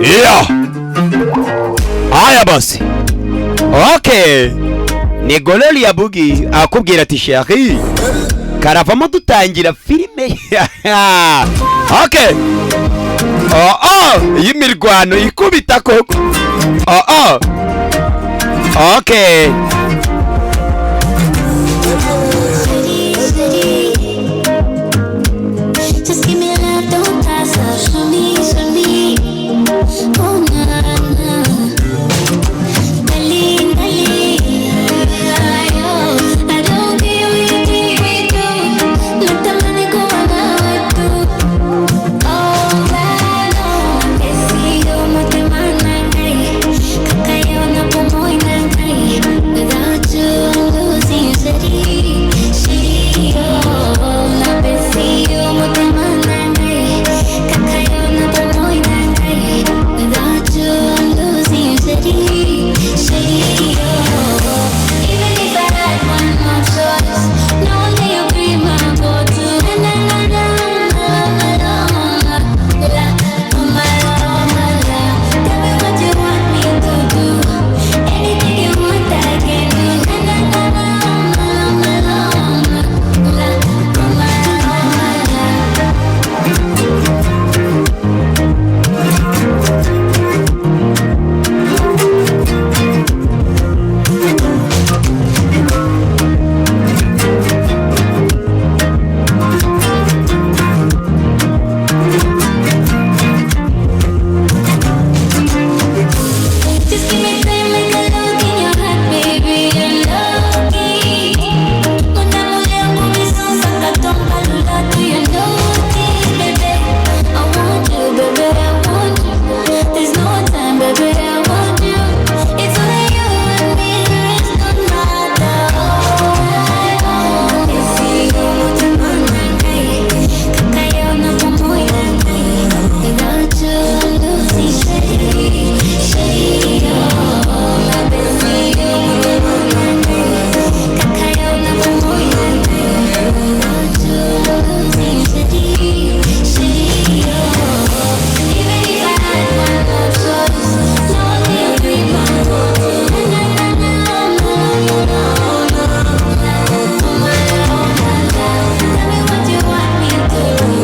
Yeah. Haya basi, okay, ni Gloria Bugie akubwira ati "Chérie", karavamo dutangira filime, okay. Oh, y'imirwano ikubita koko. Oh, okay. City, city. Just give me love, don't pass up. Show me, show me. Oh, na, na. Dali, dali. I don't care what you think we do. Let the money go on our do. All I know is you motema na ngai. Kakayo na bomoi na ngai. Without you, I'm losing city, city. Oh, napesi yo motema na ngai. Kakayo na bomoi na ngai. Without you, I'm losing city, city. Oh, even if I had one more choice, knowing that you'll be my go-to. Na na na na na na na la, oh my oh my la. Tell me what you want me to do. Anything you want, I can do. Na na na na na na na la, oh my la. Just give me time, make a look in your heart, baby. You're lucky. Una saka tomba lula, do you notice, baby? I want you, baby, I want you. There's no time, baby, I want you. It's only you and me, there is no other. Oh, see you, motema na ngai. Kakayo na bomoi na ngai. Without you, I'm losing chérie, chérie. Oh, napesi yo motema na ngai. Kakayo na bomoi na ngai. Without you, I'm losing chérie, chérie. Oh, even if I had one more choice, knowing that you'll be my go-to. Na na na na na na na na. Oh my, oh my love. Tell me what you want me to do.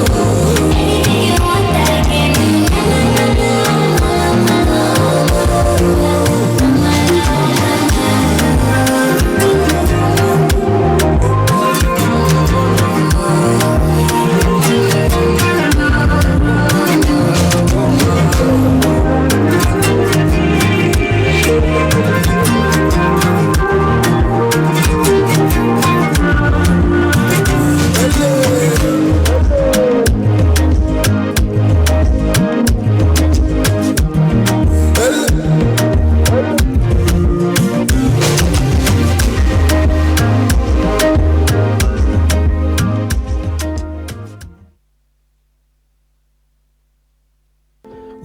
Anything you want, I can do. Na na na na na na na. Oh my, oh my love.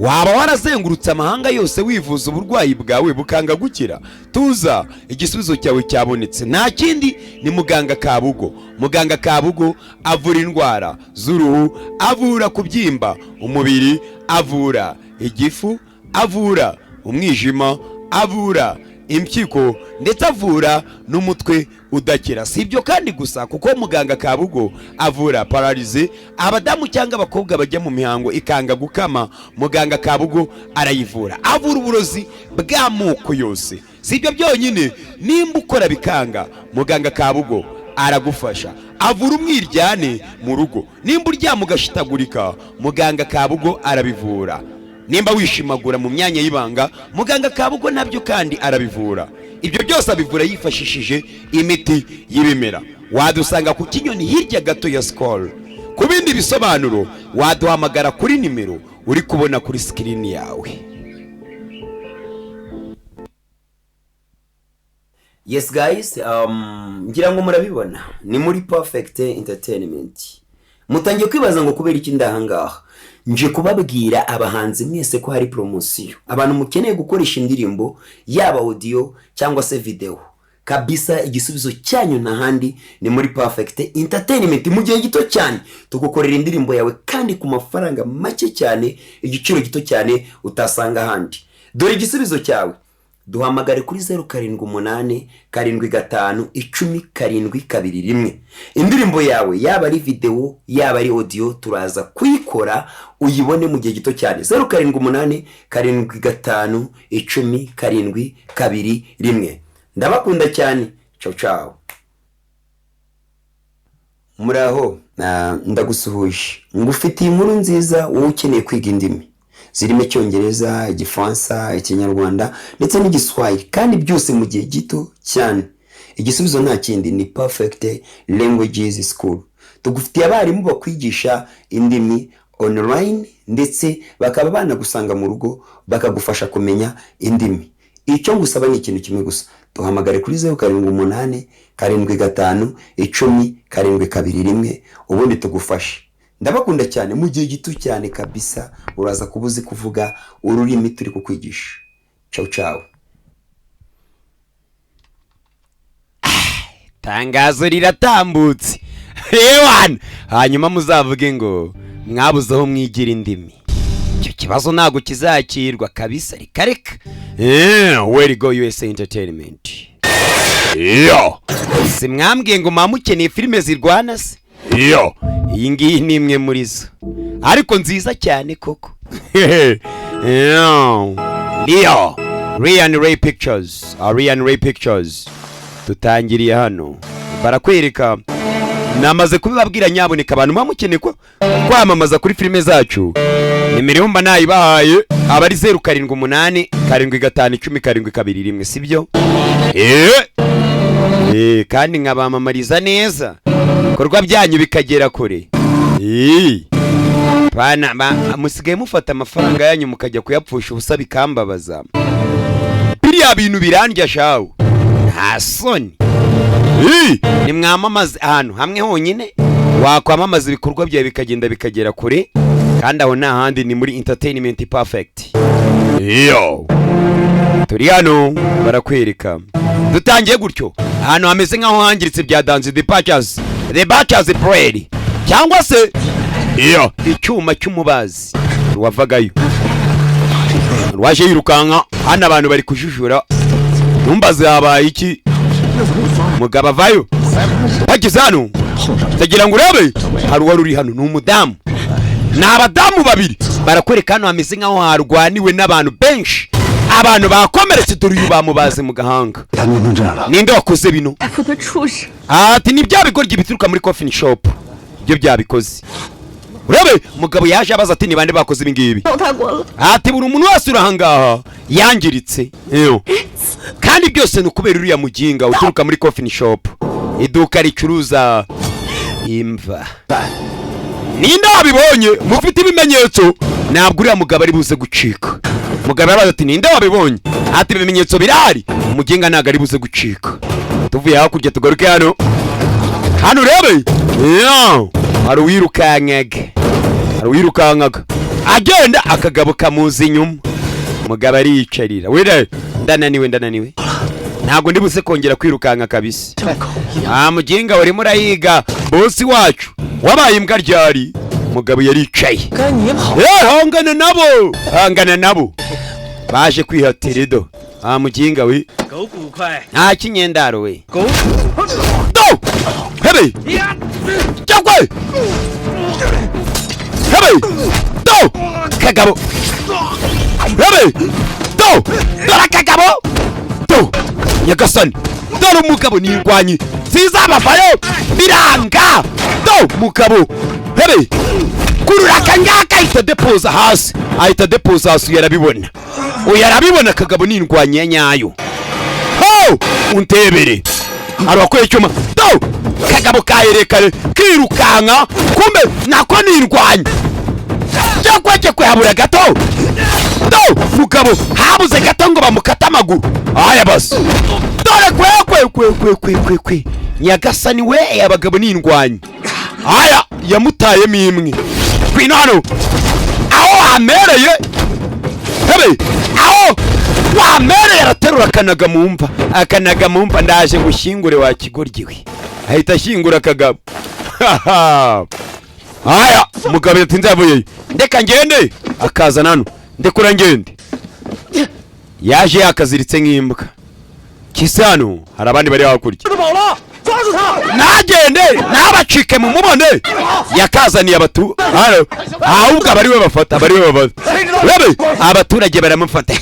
Waba warazengurutse amahanga yose wivuza uburwayi bwawe bukanga gukira? Tuza, igisubizo cyawe cyabonetse, nta kindi, ni muganga Kabugo. Muganga Kabugo avura indwara z'uruhu, avura kubyimba umubiri, avura igifu, avura umwijima, avura impyiko, ndetse avura n'umutwe udakira. Si ibyo kandi gusa, kuko muganga Kabugo avura paralysie, abadamu cyangwa abakobwa bajya mu mihango ikanga gukama, muganga Kabugo arayivura. Avura uburozi bw'amoko yose. Si ibyo byonyine, nimba ukora bikanga, muganga Kabugo aragufasha. Avura umwiryane mu rugo, nimba uryama ugashitagurika, muganga Kabugo arabivura. Nimba wishimagura mu myanya y'ibanga, muganga Kabugo nabyo kandi arabivura. Ibyo byose abivura yifashishije imiti y'ibimera. Wadusanga ku Kinyoni, hirya gato ya Sikoro. Ku bindi bisobanuro waduhamagara kuri nimero uri kubona kuri screen yawe. Yes guys, ngira ngo murabibona, ni muri Perfect Entertainment. Mutangiye kwibaza ngo kubera iki ndahangaha? Nje kubabwira abahanzi mwese ko hari poromosiyo. Abantu mukeneye gukoresha indirimbo, yaba audio cyangwa se video. Kabisa, igisubizo cyanyu nta handi, ni muri Perfect Entertainment. Mu gihe gito cyane tugukorera indirimbo yawe kandi ku mafaranga make cyane, igiciro gito cyane utasanga ahandi. Dore igisubizo cyawe: duhamagare kuri 0787510721. Indirimbo yawe, yaba ari videwo, yaba ari audio, turaza kuyikora uyibone mu gihe gito cyane. 0787510721. Ndabakunda cyane. Ciao ciao. Muraho, ndagusuhuje, ngufitiye inkuru nziza wowe ukeneye kwiga indimi zirimo Icyongereza, Igifaransa, Ikinyarwanda ndetse n'Igiswahili, kandi byose mu gihe gito cyane. Igisubizo nta kindi, ni Perfect Languages School. Tugufitiye abarimu bakwigisha indimi online, ndetse bakaba banagusanga mu rugo bakagufasha kumenya indimi. Icyo ngusaba ni ikintu kimwe gusa: duhamagare kuri 0787510721, ubundi tugufashe. Ndabakunda cyane. Mu gihe gito cyane kabisa uraza kuba uzi kuvuga ururimi turi kukwigisha. Ciao ciao. Tangazo riratambutse ewana. Hanyuma muzavuge ngo mwabuze aho mwigira indimi, icyo kibazo ntabwo kizakirwa kabisa. Reka reka. Where go USA Entertainment yo, si mwambwiye ngo mukeneye filime zirwana se? Yo, iyi ngiyi ni imwe muri zo, ariko nziza cyane koko. Yo, Leo Ryan Ray Pictures, Ryan Ray Pictures, tutangiriye hano barakwereka. Namaze kubibabwira, nyaboneka abantu muba mukeneye ko kwamamaza kuri filime zacu, nimero mba nayibahaye, aba ari 0787510721, sibyo? Kandi nkabamamariza neza, ibikorwa byanyu bikagera kure. Bana musigaye mufata amafaranga yanyu mukajya kuyapfusha ubusa, bikambabaza. Biriya bintu birandya shawu, nta soni. Nimwamamaze ahantu hamwe honyine wakwamamaza ibikorwa byawe bikagenda bikagera kure, kandi aho nta handi, ni muri Entertainment Perfect. Yo, turi hano barakwereka, dutangiye gutyo ahantu hameze nk'aho hangiritse bya danze, the butcher's bread, cyangwa se iyo icyuma cy'umubazi. Ruwavagayo rwaje yirukanka hano, abantu bari kujujura, ntumbaze habaye iki. Mugabo avayo, bageze hano ndagira ngo urebe, hari uwari uri hano, ni umudamu, ni abadamu babiri. Barakwereka hano hameze nk'aho harwaniwe n'abantu benshi, abantu bakomeretse. Dore uyu bamubaze mu gahanga. 他弄成这样了， Ninde wakoze bino? 大夫的畜生！ Ati ni bya bigoryi bituruka muri coffin shop ibyo byabikoze. Urebe umugabo yaje abaza ati: "Ni bande bakoze ibi ngibi?" 糟蹋过了， Ati buri muntu wese uri ahangaha yangiritse. Eyo. Kandi byose ni ukubera uriya muginga uturuka muri coffin shop, iduka ricuruza imva. Ninde wabibonye? Mufite ibimenyetso? Ntabwo uriya mugabo ari buze gucika. Umugabo yarabaza ati: "Ninde wabibonye?" Ati: "Ibimenyetso birahari." Umuginga ntabwo ari buze gucika. Tuvuye hakurya tugaruke hano. Hano urebe. Yo, hari uwirukankaga, hari uwirukankaga agenda, akagabo kamuzi inyuma. Umugabo ariyicarira wera: "Ndananiwe, ndananiwe, ntabwo ndi buze kongera kwirukanka kabisa." Ah, muginga urimo urayiga bosi wacu, wabaye imbwa ryari? Umugabo yaricaye. 该你跑。 Eh, hangana nabo, hangana nabo baje kwihatira ido. Ah, muginga we. 狗骨快， Nta kinyendaro we. 狗 Do hebe cyangwa hebe do kagabo hebe do, dore akagabo do, nyagasani, dore umugabo nirwanyi zizabavayo biranga. Do mugabo hebe kurura akangaka, ahita depoza hasi, ahita depoza hasi. Uyu arabibona, uyu arabibona, akagabo nindwanyi ya nyayo. Ho untebere, hari uwakuye icyuma. Do kagabo kaherekare kirukanka, kumbe nako nirwanya cyangwa cye kuhabura gato. Do mugabo habuze gato ngo bamukate amaguru. Aya basi, dore kwe kwe kwe kwe kwe kwe kwe, nyagasani we, abagabo nindwanyi. Aya yamutayemo imwe. Kwino hano aho wamereye hebe, aho wamereye, araterura. Akanaga mu mva, akanaga mu mva. Ndaje ngushyingure wa kigoryi we. Ahita ashyingura akagabo. Aya mugabo yatinze yavuyeyo. Ndeka ngende, akazana hano. Ndekura ngende. Yaje yakaziritse nk'imbwa kisa. Hano hari abandi bari hakurya. Nagende ntabacike, mumubone yakazaniye abatu hano. Ahubwo aba ari we bafata, aba ari we bafata. Urebe abaturage baramufata.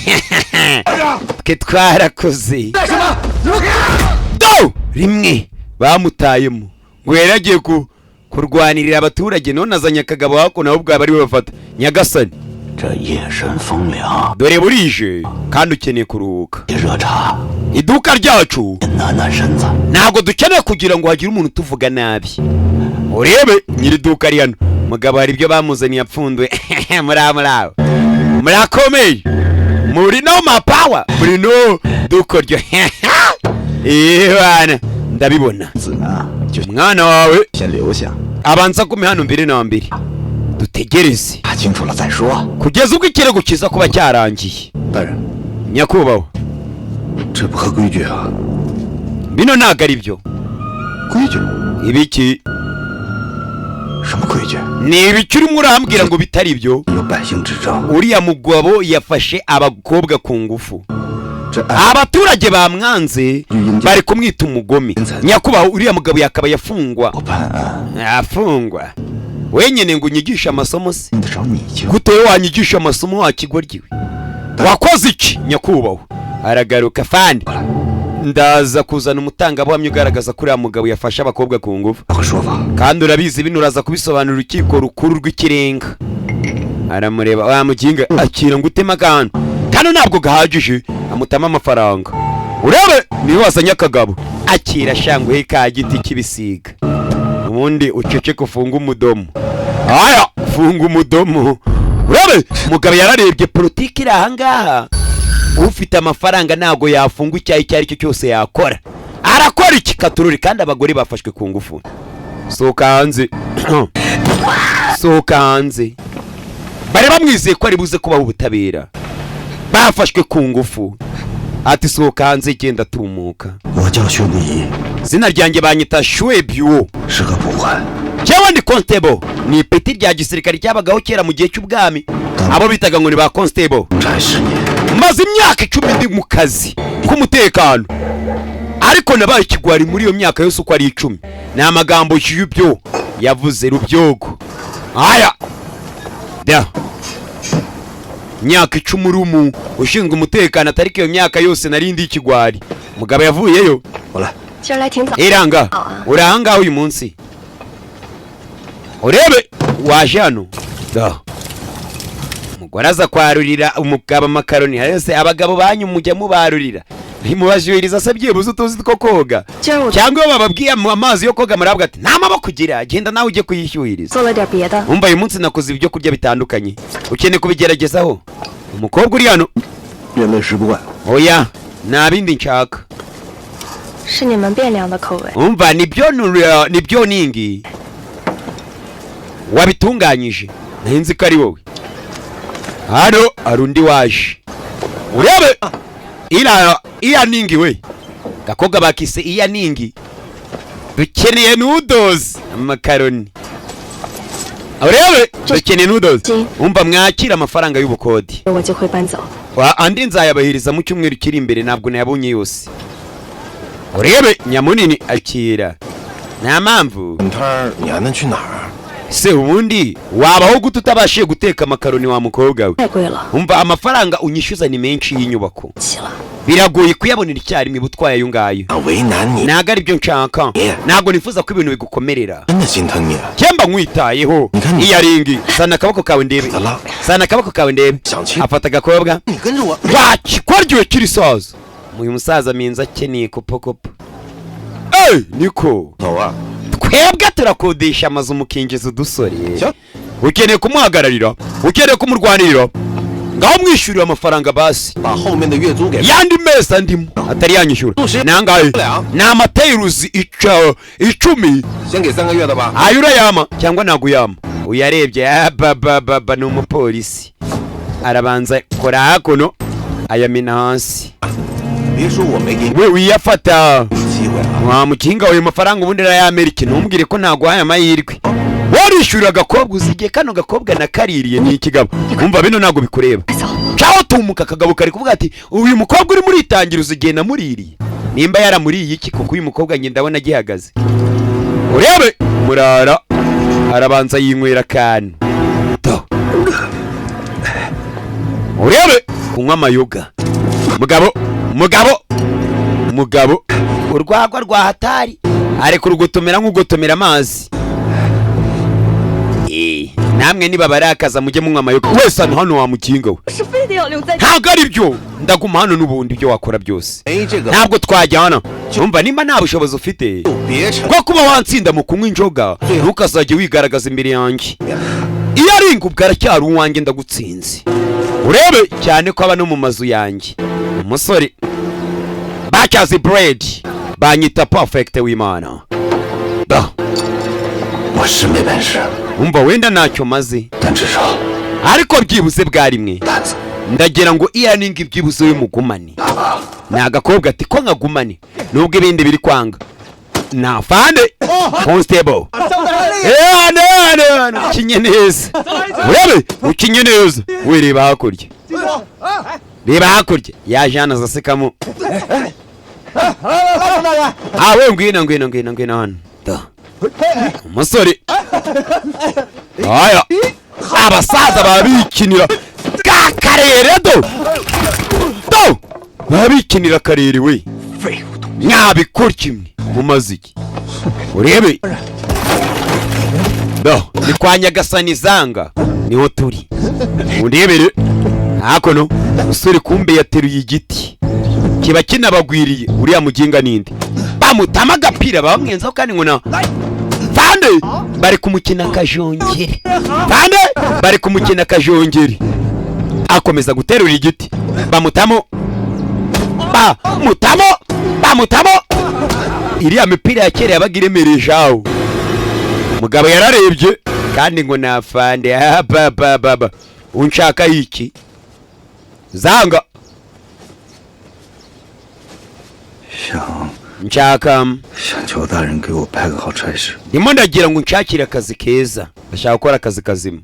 Twe twarakoze do rimwe bamutayemo ngo yari agiye kurwanirira abaturage, none azanye akagabo hakuno. Ahubwo aba ari we bafata. Nyagasani! 这夜深风凉， Dore burije kandi ukeneye kuruhuka. 别热茶， Iduka ryacu 暖暖身子。 ntabwo dukeneye kugira ngo hagire umuntu utuvuga nabi. Urebe nyiri iduka ari hano. Mugabo hari ibyo bamuzaniye apfunduye. Muri aho murakomeye, muri no mapawa, muri no dukoryo. Bana ndabibona. 子呢，就 Umwana wawe 先留下， abanza gume hano mbere na mbere, dutegereze 查清楚了再说。 kugeza ubwo ikirego kiza kuba cyarangiye. 大人， Nyakubahwa, 这不合规矩啊！ bino ntabwo ari byo. 规矩？ Ibiki? 什么规矩？ Ni ibiki urimo urambwira ngo bitari byo? 有百姓之争， Uriya mugabo yafashe abakobwa ku ngufu. 这案 Abaturage bamwanze, bari kumwita umugome. Nyakubahwa, uriya mugabo yakabaye afungwa. 我判案， Afungwa wenyine ngo unyigishe amasomo se? 用得着你教？ Gute wowe wanyigisha amasomo wa kigoryi we? Wakoze iki? Nyakubahwa, aragaruka fandi. Ndaza kuzana umutangabuhamya ugaragaza ko uriya mugabo yafashe abakobwa ku ngufu. 有个说法， Kandi urabizi, bino uraza kubisobanura urukiko rukuru rw'ikirenga. Aramureba wa muginga, akira ngo uteme akantu kano ntabwo gahagije. Amutama amafaranga. Urebe niwe wazanye akagabo. Akira shanguhe ka giti cy'ibisiga, ubundi uceceke, ufunge umudomo. Aya, funga umudomo. Urebe mugabo yararebye politiki iri ahangaha. Ufite amafaranga ntabwo yafunga icyaha icyo ari cyo cyose yakora. Arakora iki katururi? Kandi abagore bafashwe ku ngufu. Sohoka hanze, sohoka hanze. Bari bamwizeye ko ari buze kubaha ubutabera, bafashwe ku ngufu. Ati sohoka hanze, genda tumuka. 我叫薛不疑， Izina ryanjye banyita Shwe Byuwo. 是个捕快， Cyangwa ndi constable, ni ipeti rya gisirikare ryabagaho kera mu gihe cy'ubwami, abo bitaga ngo ni ba constable. 公差10年， Maze imyaka 10 ndi mu kazi k'umutekano, ariko nabaye ikigwari muri iyo myaka yose uko ari 10. Ni amagambo y'ibyo yavuze rubyogo. Aya da myaka 10 uri umu ushinzwe umutekano, atari ko iyo myaka yose nari ndi ikigwari. Mugabo yavuyeyo. 我来。 今儿来挺早。 Iranga uri ahangaha uyu munsi, urebe waje hano da. Umugore aza kwarurira umugabo amakaroni yose. Abagabo banyu mujya mubarurira, ntimubashyuhiriza se byibuze utuzi two koga? 今儿我 Cyangwa iyo bababwiye amazi yo koga murabwa ati nta maboko ugira, genda nawe ujye kuyishyuhiriza. 做了点别的， Umva, uyu munsi nakoze ibyo kurya bitandukanye, ukeneye kubigeragezaho? Umukobwa uri hano. 人类食不惯， Oya, nta bindi nshaka. 是你们汴梁的口味。 Umva, nibyo nibyo ningi wabitunganyije, nari nzi ko ari wowe. Hano hari undi waje. Urebe iriya iya ningi we, gakobwa bakise iya ningi. Dukeneye noodles, amakaroni. Urebe, dukeneye noodles. Umva, mwakira amafaranga y'ubukode. 我就会搬走。 Andi nzayabahiriza mu cyumweru kiri imbere, ntabwo nayabonye yose. Urebe nyamunini, akira nta mpamvu. 你摊儿你还能去哪儿啊？ Se ubundi wabaho gute utabashije guteka amakaroni wa mukobwa we? 太贵了， Umva, amafaranga unyishyuza ni menshi y'inyubako. 起了。 Biragoye kuyabonera icyarimwe utwaye ayo ngayo. 啊，为难你， Ntabwo ari byo nshaka. Ntabwo nifuza ko ibintu bigukomerera. 真的心疼你。 Cyemba nkwitayeho. Nkani- Iya ringi, sana akaboko kawe ndebe. Zala. Sana akaboko kawe ndebe. 想亲， Afata agakobwa. 你跟着我。 Wakikwaryoye kirisaza. Uyu musaza minza akeneye kopokopo. Ey, niko 走啊！ twebwe turakodesha amazu mukinjiza udusore. Cyo. Ukeneye kumuhagararira, ukeneye kumurwanirira, ngaho mwishyurira amafaranga basi. 把后面的月租给 Yandi mezi andimo atari yanyishyura nangahe? Ni amateyiruzi 10. 先给3个月的吧。 Ayo urayama cyangwa ntabwo uyama? Uyarebye ababababa, ni umupolisi. Arabanza kora hakuno, ayamena hasi. 别说我没给你 We wiyafata. 机会啊！ Wa mukinga, ayo mafaranga ubundi arayamerike, ntumbwire ko ntaguhaye amahirwe. Warishyura agakobwa, uzi igihe kano gakobwa nakaririye ni ikigabo. Umva, bino ntabwo bikureba. 快走！ Caho tumuka. Akagabo kari kuvuga ati uyu mukobwa uri muritangira, uzi igihe namuririye, nimba yaramuriye iki? Kuko uyu mukobwa njye ndabona agihagaze. Urebe murara arabanza yinywera akantu. To. Urebe kunywa amayoga. Mugabo, mugabo, mugabo, urwagwa rwa hatari ari kurugotomera nk'ugotomera amazi. Namwe niba barakaza mujye munywa amayoga wese. Hano hano wa mukinga we. 是非得要留在？ Ntabwo ari byo, ndaguma hano n'ubundi ibyo wakora byose. 没这个 Ntabwo twajya hano. Umva, nimba nta bushobozi ufite 就别扯。 bwo kuba wansinda mu kunywa injoga, ntukazajye wigaragaza imbere yanjye. Iyo ari ingubwo aracyari uwanjye, ndagutsinze. Urebe cyane ko aba no mu mazu yanjye. Umusore bacyazi buredi banyita Perfect w'Imana da. 我是没本事， Umva, wenda ntacyo maze, 但至少 ariko byibuze bwa rimwe 担子 ndagira ngo iya ninga ibyibuze y'umugumane. Ni agakobwa ati ko nkagumane nubwo ibindi biri kwanga. Nafande constable. Hano hano hano, ukinye neza. Urebe ukinye neza we. Reba hakurya, reba hakurya. Yaje hano azasekamo. Ah we, ngwino, ngwino, ngwino, ngwino hano. Da. Umusore aya, abasaza babikinira ka karere do do, babikinira karere we. Mwabikora kimwe mumaze iki? Urebe do, ni kwa Nyagasani zanga niho turi. Urebere hakuno, umusore kumbe yateruye igiti kiba kinabagwiriye. Uriya muginga ninde bamutama agapira bamwenzaho kandi ngo na fande bari kumukina akajongeri, fande bari kumukina akajongeri. Akomeza guterura igiti, bamutamo, bamutamo, bamutamo. Iriya mipira ya kera yabaga iremereye aho. Mugabo yararebye kandi ngo nafande baba unshaka iki zanga. 想 Nshaka 想求大人给我派个好差事。 Ndimo ndagira ngo nshakire akazi keza, ndashaka gukora akazi kazima.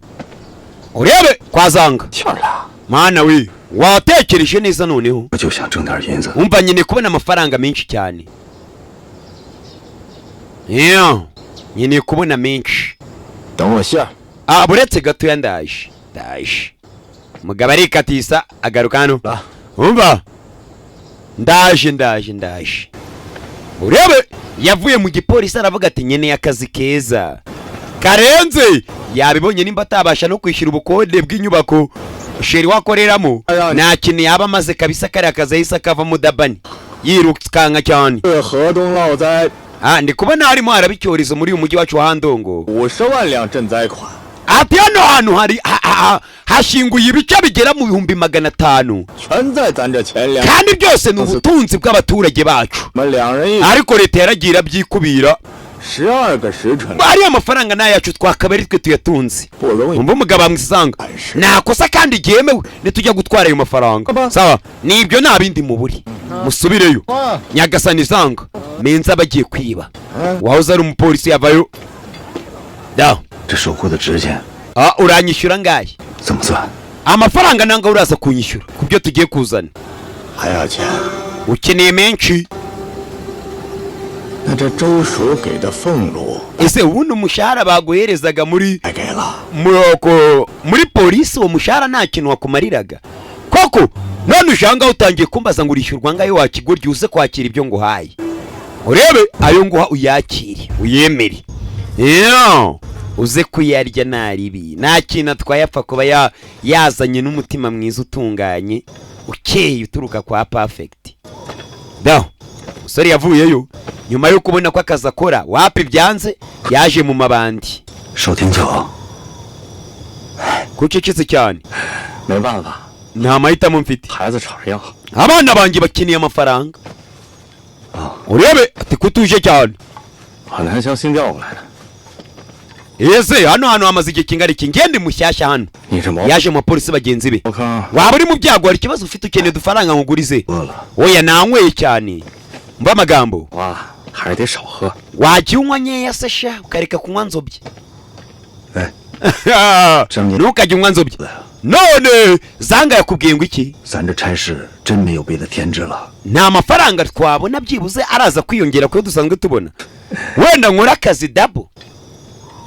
Urebe kwa zanga. 欠了， Mana we, watekereje neza noneho. 我就想挣点银子。 Umva, nyine kubona amafaranga menshi cyane. Yeah, nkeneye kubona menshi. 等我下。 Ah, buretse gatoya, ndaje, ndaje. Umugabo arikatisa agaruka hano. Umva, ndaje, ndaje, ndaje. Urebe yavuye mu gipolisi aravuga ati nkeneye akazi keza karenze. Yabibonye, nimba atabasha no kwishyura ubukode bw'inyubako chéri wakoreramo, nta kintu yaba amaze kabisa. Kariya kazi yahise akavamo dabani yirukanka cyane. 河东涝灾 Ah, ndi kubona harimo haraba icyorezo muri uyu mujyi wacu wa Handongo. 50万两赈灾款， Ati hano hantu hari hashinguye ibice bigera mu 500,000. 全在咱这钱粮。 Kandi byose ni ubutunzi bw'abaturage bacu. 我们两人一 Ariko leta yaragiye irabyikubira. 12个时辰， Ariya mafaranga ni ayacu, twakaba ari twe tuyatunze. 不容易。 Umva, umugabo amwisanga nta kosa kandi ryemewe nitujya gutwara ayo mafaranga. Sawa, nibyo, nta bindi muburi, musubireyo. Nyagasani zanga menza bagiye kwiba, wahoze ari umupolisi yavayo da. 这手库的值钱 Ah, uranyishyura ngahe? 怎么算？ Amafaranga nanga uraza kunyishyura ku byo tugiye kuzana? 还要钱？ Ukeneye menshi? 那这州署给的俸禄 Ese ubundi umushahara baguherezaga muri 白给了？ muri polisi, uwo mushahara nta kintu wakumariraga koko? None uje ahangaha utangiye kumbaza ngo urishyurwa ngayo? Wakigoryi, uze kwakira ibyo nguhaye. Urebe ayo nguha, uyakire, uyemere. Yeah. Uze kuyarya nta ribi, nta kintu atwaye, apfa kuba yazanye n'umutima mwiza utunganye ukeye uturuka kwa Perfect da. Umusore yavuyeyo nyuma yo kubona ko akazi akora wapi byanze, yaje mu mabandi. 少听酒， Kucecetse cyane. 没办法， Nta mahitamo mfite. 孩子吵着要。 Abana banjye bakeneye amafaranga. Urebe ati kutuje cyane. 把南乡新调过来的， Ese hano hantu hamaze igihe kingana iki? Ngende mushyashya hano. 你这毛 Yaje mu bapolisi bagenzi be. 康 Waba uri mu byago, hari ikibazo ufite, ukeneye udufaranga nkugurize? 饿了， Oya, nanyweye cyane, mva amagambo. 哇，还是得少喝。 Wajya unywa nkeya se sha, ukareka kunywa nzobye. 哎， Ntukajye unywa nzobye. None zanga yakubwiye ngo iki? 咱这差事真没有别的添置了。 Nta mafaranga twabona byibuze araza kwiyongera kuyo dusanzwe tubona, wenda nkore akazi double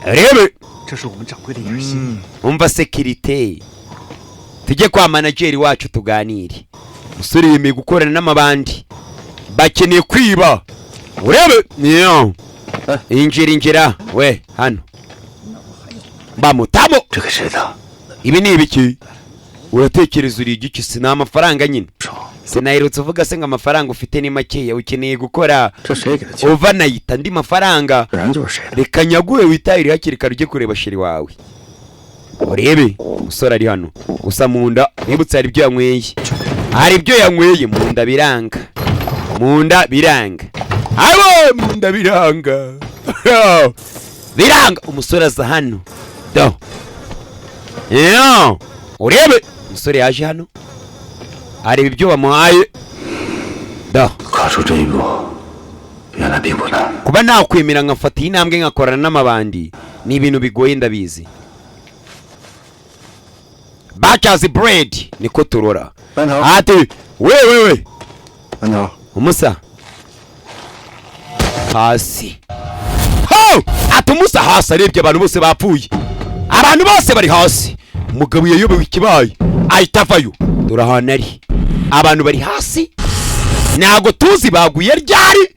rebe. 这是我们掌柜的一点心意。 Umva sécurité, tujye kwa manager wacu tuganire. Umusore yemeye gukorana n'amabandi, bakeneye kwiba. Urebe niyo injira, injira we hano bamutamo. 这给谁的？ Ibi ni ibiki? Uratekereza uri igiki? Si ni amafaranga nyine? Sinaherutse uvuga se ngo amafaranga ufite ni makeya, ukeneye gukora 这谁给的钱？ overnight andi mafaranga. 自然就是谁的。 Reka nyaguhe witahire hakiri kare, ujye kureba chérie wawe. Urebe umusore ari hano gusa mu nda nibutse hari ibyo yanyweye, hari ibyo yanyweye, mu nda biranga, mu nda biranga, abo mu nda biranga, biranga. Umusore aza hano do. Yo, urebe umusore yaje hano areba ibyo bamuhaye do. 跨出这一步，原来并不难。 Kuba nakwemera nkafata iyi ntambwe nkakorana n'amabandi ni ibintu bigoye, ndabizi. Butcher's bread niko turora. 班头， Ati we we we. 班头， Umusa hasi ho, ati umusa hasi. Arebye abantu bose bapfuye, abantu bose bari hasi. Umugabo yayobewe ikibaye, ahita avayo. Dore ahantu ari, abantu bari hasi, ntabwo tuzi baguye ryari.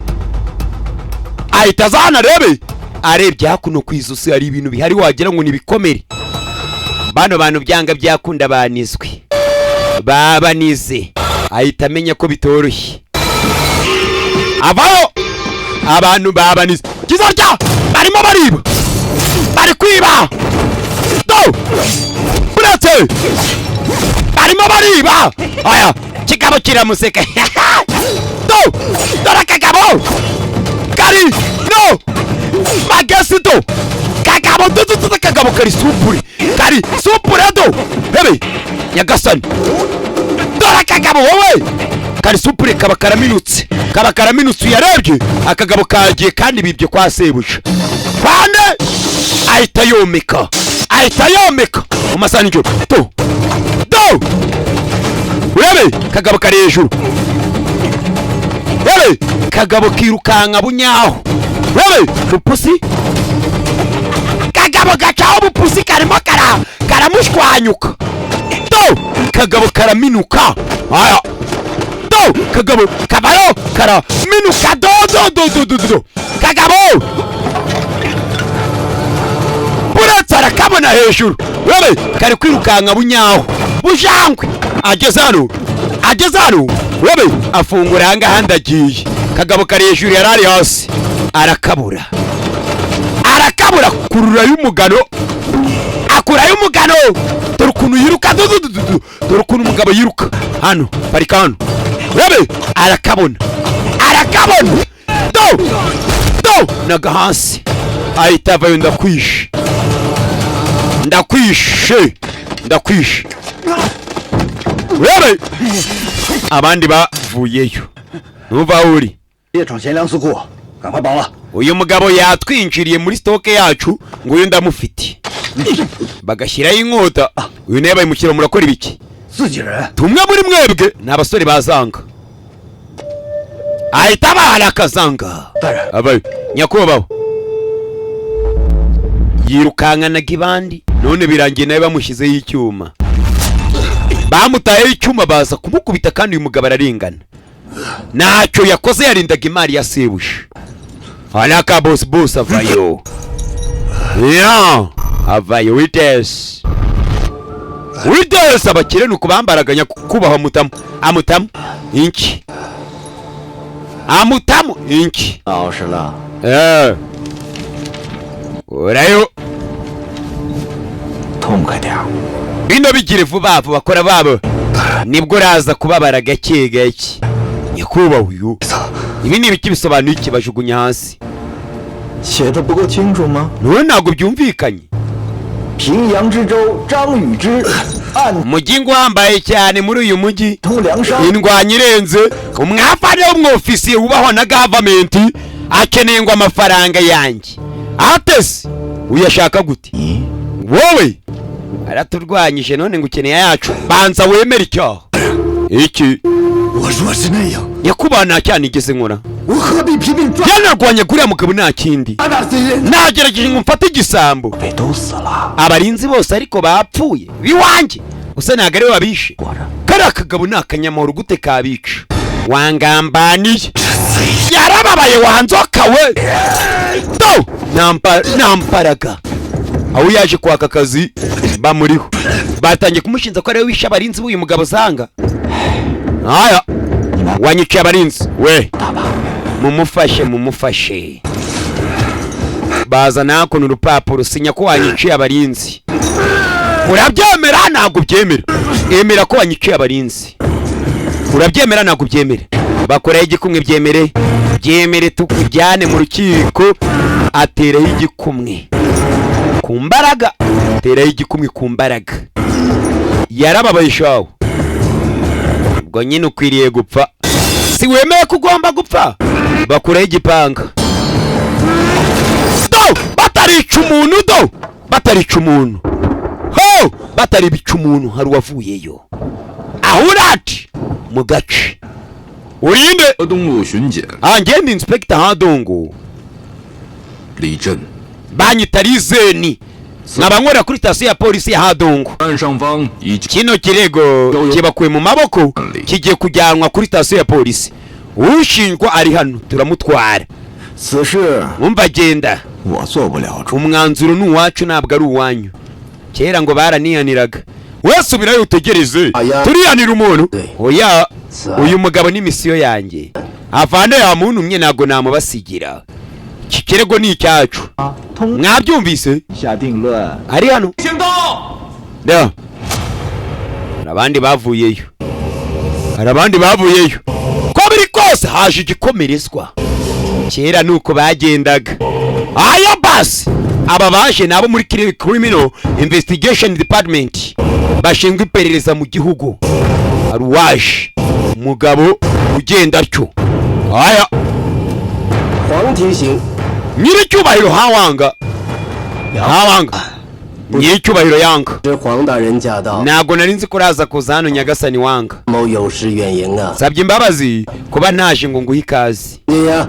Ahita aza hano arebe. Arebye hakuno ku izosi hari ibintu bihari wagira ngo ni ibikomere. Bano bantu byanga byakunda banizwe, babanize. Ahita amenya ko bitoroshye, avayo. Abantu babanize kizarya, barimo bariba, bari kwiba do buretse, barimo bariba. Aya kigabo kiramuseka do, dore akagabo kari no magesi do, kagabo do do do, kagabo kari supure, kari supure do. Hebe nyagasani, dore akagabo wowe, kari supure, kaba karaminutse, kaba karaminutse. Uyarebye akagabo kagiye kandi bibye kwa sebuja kwande. Ahita yomeka, ahita yomeka mu masaha nijoro do do. Urebe kagabo kari hejuru, urebe kagabo kirukanka bunyaho, urebe bupusi, kagabo gacaho bupusi, karimo kara karamushwanyuka do, kagabo karaminuka. Aya do, kagabo kabayo karaminuka do do do do do do, kagabo buretse arakabona hejuru. Urebe kari kwirukanka bunyaho bujangwe. Ageze hano, ageze hano, urebe afungura ahangaha, ndagiye. Kagabo kari hejuru, yari ari hasi, arakabura, arakabura, kurura y'umugano, akurayo umugano. Dore ukuntu yiruka du, du, du, du, du. Dore ukuntu umugabo yiruka hano, parika hano. Urebe arakabona, arakabona do do, naga hasi, ahita avayo. Ndakwishe, ndakwishe, ndakwishe. Urebe abandi bavuyeyo, ntuva aho uri. 夜闯贤良司库，赶快绑了！ Uyu mugabo yatwinjiriye muri stock yacu, ngo uyu ndamufite, bagashyiraho inkota. Uyu nawe bayimushyira. Murakora ibiki? 自己人， Tumwe muri mwebwe ni abasore bazanga, ahita abahara akazanga. 大人， Abayo nyakubahwa yirukankanaga ibandi, none birangiye nawe bamushyizeho icyuma, bamutayeho icyuma, baza kumukubita. Kandi uyu mugabo ararengana, ntacyo yakoze, yarindaga imari ya sebuja. Haraka bosi, bosi avayo ya avayo witesi witesi. Abakire ni ukubambaraga nyakubahwa mutamu amutamu inki amutamu inki. 老实了， Eh. Urayo. 痛快点儿。 Bino bigire vuba vuba, kora babo, nibwo uraza kubabara gake gake. Nyakubahwa uyu, ibi ni ibiki? Bisobanuye iki? Bajugunya hasi. 写的不够清楚吗？ None ntabwo byumvikanye. 平阳之州张禹之暗 Umugingo uhambaye cyane muri uyu mujyi, 通粮商， indwanyi irenze, umwafane w'umwofisiye wubahwa na government, akeneye ngo amafaranga yanjye atese. Uyashaka gute wowe? Araturwanyije none ngo ukeneye ayacu. Banza wemere icyaha iki. 我若是那样， Nyakubahwa, nta cyaha nigeze nkora. 我何必拼命抓 Yanarwanya kuriya mugabo, nta kindi. 那贼人？ Nagerageje ngo mfate igisambo. 被都死了， Abarinzi bose ariko bapfuye biwanjye gusa, ntabwo ariwe wabishe. 活着。 Kariya kagabo ni akanyamahoro, gute kabica? Wangambaniye, yarababaye wanzoka we do. Nta mbaraga. Aho yaje kwaka akazi bamuriho, batangiye kumushinja ko ariwe wishe abarinzi b'uyu mugabo zanga. Aya wanyiciye abarinzi we, mumufashe, mumufashe. Bazana hakuno urupapuro, sinya ko wanyiciye abarinzi. Urabyemera? Ntabwo ubyemera. Emera ko wanyiciye abarinzi. Urabyemera? Ntabwo ubyemera. Bakoraho igikumwe. Byemere, byemere tukujyane mu rukiko. Ateraho igikumwe ku mbaraga, ateraho igikumwe ku mbaraga. Yarababaye shawo. Ubwo nyine ukwiriye gupfa, si wemeye ko ugomba gupfa? Bakuraho igipanga do. Batarica umuntu do, batarica umuntu ho, bataribica umuntu. Hari uwavuyeyo ahurati mu gace. Urinde? 河东路巡检 Ah, ngende inspector Hadongo. 李振， Banyita Rizeni, nkaba nkorera kuri sitasiyo ya polisi ya Hadongo. 案上方已经 Kino kirego kibakuye mu maboko, kigiye kujyanwa kuri sitasiyo ya polisi. Ushinjwa ari hano, turamutwara. 此事 Mwumva, agenda. 我做不了主。 Umwanzuro ni uwacu, ntabwo ari uwanyu. Kera ngo baranihaniraga. Wesubirayo utegereze. Aya. Turihanira umuntu? Oya. Uyu mugabo ni misiyo yanjye, avande yamuntumye, ntabwo namubasigira. Iki kirego ni icyacu, mwabyumvise? 下定论。 Ari hano da. Hari abandi bavuyeyo, hari abandi bavuyeyo. Ko biri kose haje igikomerezwa. Kera nuko bagendaga. Aya basi, aba baje ni abo muri Criminal Investigation Department, bashinzwe iperereza mu gihugu. Hari uwaje, umugabo ugenda atyo. Aya. 黄提刑， Nyiricyubahiro Hawanga, Hawanga, nyiricyubahiro Yanga. 这黄大人驾到， Ntabwo nari nzi ko uraza kuza hano, nyagasani Wanga. 某有失远迎啊！ Nsabye imbabazi kuba ntaje ngo nguhe ikaze. 你呀，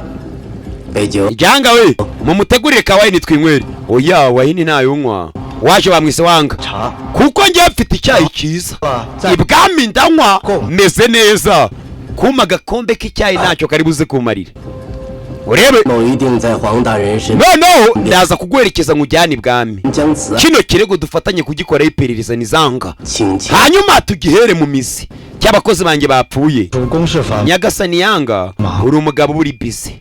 杯酒。 Jyanga we, mumutegurire ka wine twinywere. Oya, wine ntayo unywa. Waje bamwise Wanga, kuko njye mfite icyayi cyiza ibwami, ndanywa meze neza. Kuma agakombe k'icyayi ntacyo kari buze kumarira, urebe. 某一定在黄大人身 Noneho ndaza kuguherekeza nkujyane ibwami. 将此案 Kino kirego dufatanye kugikoraho iperereza nizanga, 轻轻 hanyuma tugihere mu mizi cy'abakozi banjye bapfuye. 主公事繁 Nyagasani Yanga, uri umugabo uba uri busy.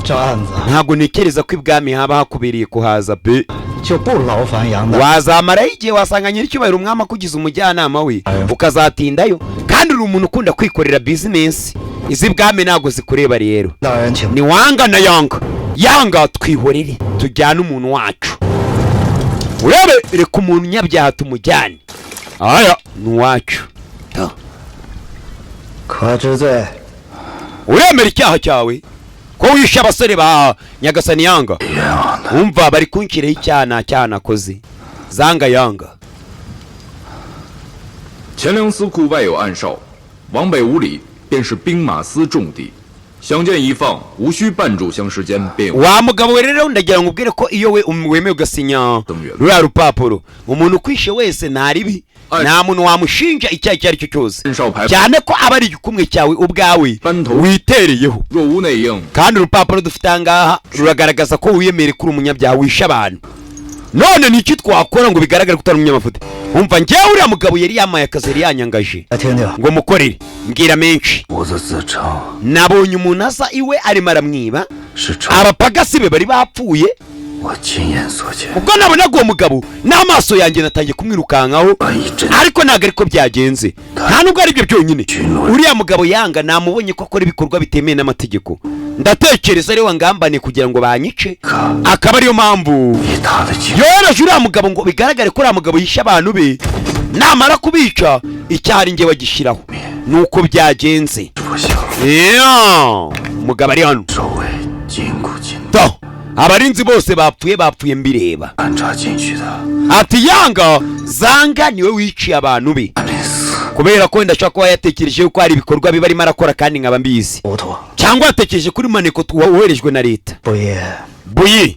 这案子 Ntabwo ntekereza ko ibwami haba hakubereye kuhaza pe. 就不劳烦杨大。 Wazamarayo igihe, wasanga nyiricyubahiro umwami akugize umujyanama we, ukazatindayo. Kandi uri umuntu ukunda kwikorera business, izi bwami ntabwo zikureba rero. 大人请 Ni Wanga na Yanga. Yanga twihorere, tujyane umuntu wacu. Urebe, reka umuntu nyabyaha tumujyane. Aya ni uwacu Ta. 可知罪。 Uremera icyaha cyawe ko wishe abasore ba nyagasani Yanga? Umva, bari kunshyiraho icyaha, nta cyaha nakoze, Zanga Yanga. 钱粮司库外有暗哨，往北5里便是兵马司重地，响箭一放，无需半炷香时间便有 Wa mugabo we, rero ndagira ngo ubwire ko iyo we wemeye ugasinya ruriya rupapuro, umuntu ukwishe wese nta ribi, nta muntu wamushinja icyaha icyo ari cyo cyose, 暗哨牌 cyane ko aba ari igikumwe cyawe ubwawe witereyeho. 若无内应， Kandi urupapuro dufite aha ngaha ruragaragaza ko wiyemere ko uri umunyabyaha wishe abantu. None ni iki twakora ngo bigaragare ko utari umunyamafuti? Umva, njyewe uriya mugabo yari yamaye akazi, yari yanyangaje 来听听， ngo mukorere. Mbwira menshi. 我的自称 Nabonye umuntu asa iwe arimo aramwiba. 是臭 Abapagasi be bari bapfuye. 我亲眼所见， Ubwo nabonaga uwo mugabo n'amaso yanjye, natangiye kumwirukankaho, ariko ntabwo ariko byagenze. Nta nubwo ari byo byonyine, uriya mugabo yanga namubonye ko akora ibikorwa bitemewe n'amategeko. Ndatekereza ariwe wangambaniye kugira ngo banyice, akaba ariyo mpamvu 以他的经 yoroheje uriya mugabo ngo bigaragare ko uriya mugabo yishe abantu be. Namara kubica, icyaha ari njye bagishyiraho. Nuko byagenze. 不行， Yeah. Umugabo ari hano. 守卫金库金 To, abarinzi bose bapfuye, bapfuye mbireba. 安插进去的， Ati yanga zanga niwe wiciye abantu be, 临死 kubera ko wenda ashobora kuba yatekereje yuko hari ibikorwa biba arimo arakora kandi nkaba mbizi, 糊涂。 cyangwa yatekereje kuri maneko woherejwe na leta. 不也 Buyi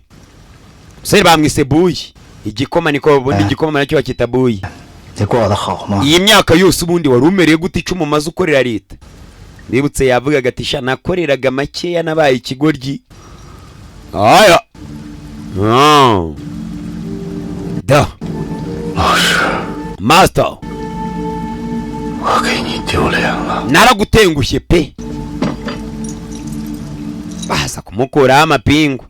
seri bamwise buyi igikoma, niko ubundi igikoma nacyo bakita buyi. 你过得好吗？ Iyi myaka yose ubundi wari umereye gute 10 umaze ukorera leta? Nibutse yavugaga ati: "Sha, nakoreraga makeya, nabaye ikigoryi." Aya. Ah. Da. 老师， Master. 我给你丢脸了。 Naragutengushye pe. Baza kumukuraho amapingu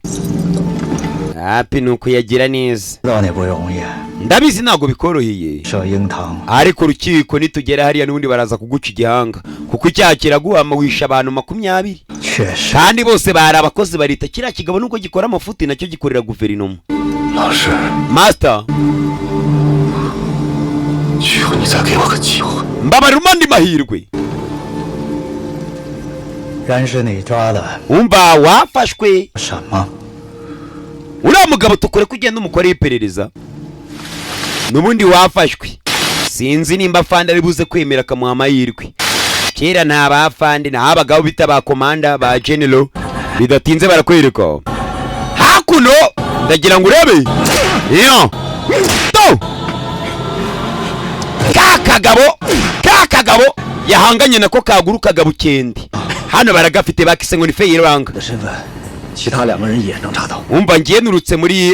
hapi ni ukuyagira neza. 知道你不容易， Ndabizi ntabwo bikoroheye. 这英堂 Ariko urukiko nitugera hariya n'ubundi baraza kuguca igihanga, kuko icyaha kiraguhama, wisha abantu 20. 确实 Kandi bose bari abakozi ba leta. Kiriya kigabo nubwo gikora amafuti, nacyo gikorera guverinoma. 老师， Master. 求你再给我个机会。 Mbabarira andi mahirwe. 然是你抓的 Umva, wafashwe. 什么？ Uriya mugabo tukore ko ugenda umukoreho iperereza, n'ubundi wafashwe. Sinzi nimba afande ari buze kwemera akamuha amahirwe. Kera nta bafande, nta abagabo bita ba komanda, ba general. Bidatinze barakwereka hakuno, ndagira ngo urebe iyo to ka kagabo, ka kagabo yahanganye nako kagurukaga bukende. Hano baragafite, bakise ngo ni feyiranga. 的身份，其他两个人也能查到。 Umva, ngiye nurutse muri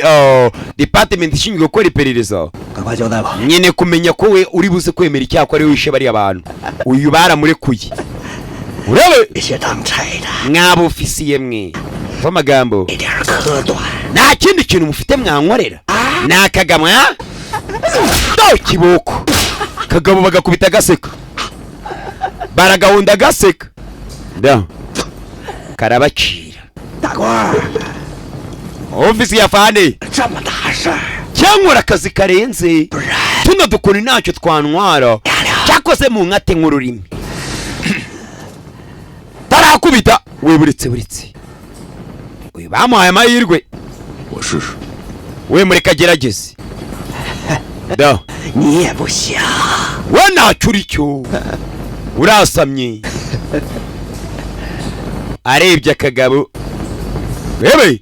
department ishinzwe gukora iperereza. 赶快交代吧。 Nyine kumenya ko we uri buze kwemera icyaha ko ari we wishe bariya bantu. Uyu baramurekuye, urebe. 这些当差的 Mwabofisiye mwe amagambo, 一点可短。 nta kindi kintu mufite mwankorera? Ni akagabo ha do kiboko, kagabo bagakubita gaseka, baragahunda gaseka da karabacira. 大官儿， Ofisi ya fande. 这么大事儿， Cyangwa akazi karenze tuno dukoni ntacyo twantwara, cyakoze mu nkate nk'ururimi tarakubita we. Buretse, buretse, uyu bamuhaye amahirwe. 我试试。 We, mureke agerageze da. 你也不行。 We ntacyo uri cyo, urasamye. Arebye akagabo wewe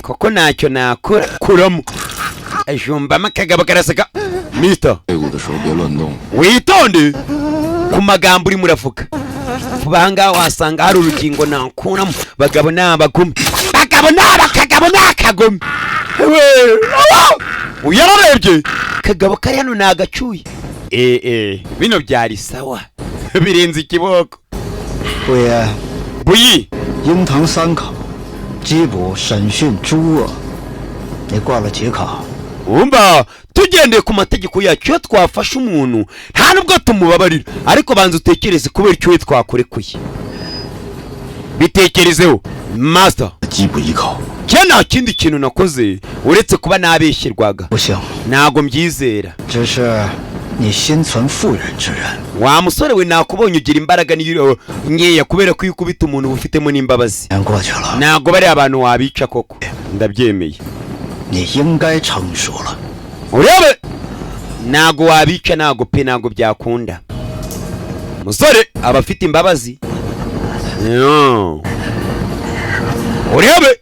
koko ntacyo nakora, kuramo ajumbamo akagabo karaseka. Mister. 退伍的时候别乱动。 Witonde ku magambo urimo uravuga. Vuba aha ngaha wasanga hari urugingo nakuramo. Bagabo ni abagome, bagabo ni abakagabo, ni akagome. Uyu yararebye kagabo kari hano ni agacuye. Eh, bino byari sawa, birenze ikiboko. 不也， Buyi. 鹰腾三考，缉捕审讯诸恶，你挂了几考？ Umva, tugendeye ku mategeko yacu, iyo twafashe umuntu nta nubwo tumubabarira. Ariko banza utekereze kubera icyo we twakurekuye, bitekerezeho, master. 缉捕一考， Cyo nta kindi kintu nakoze uretse kuba nabeshyerwaga. 不行， Ntabwo mbyizera. 只是你心存妇人之仁。 Wa musore we, nakubonye ugira imbaraga niyo nkeya, kubera ko iyo ukubita umuntu uba ufitemo n'imbabazi. 年过去了， Ntabwo bariya abantu wabica koko, ndabyemeye. 你应该成熟了。 Urebe, ntabwo wabica, ntabwo pe, ntabwo byakunda. Musore aba afite imbabazi. Yo. Urebe,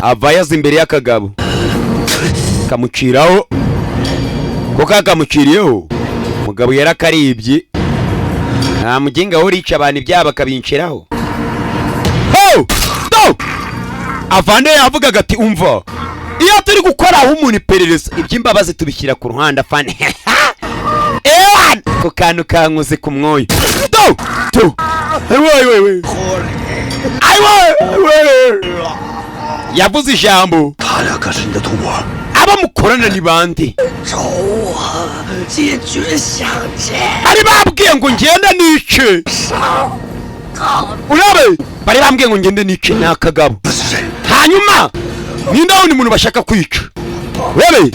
ava yaza imbere y'akagabo kamuciraho, ko kakamuciriyeho umugabo yarakaribye. Nta mugenga urica abantu ibyaha bakabinciraho. Ho! Do! Avande yavugaga ati: "Umva, iyo turi gukoraho umuntu iperereza, iby'imbabazi tubishyira ku ruhande." Afande, ewan ko kantu kankoze ku mwoyo. Do tu, ayiwe, ayiwe, ayiwe, ayiwe. Yavuze ijambo. 他俩可是你的同伙。 Abo mukorana ni bande? 找我解决相见。 Bari babwiye ngo ngende nice. Urabe, bari bambwiye ngo ngende nice ni akagabo. Hanyuma ninde wundi muntu bashaka kwica? Urabe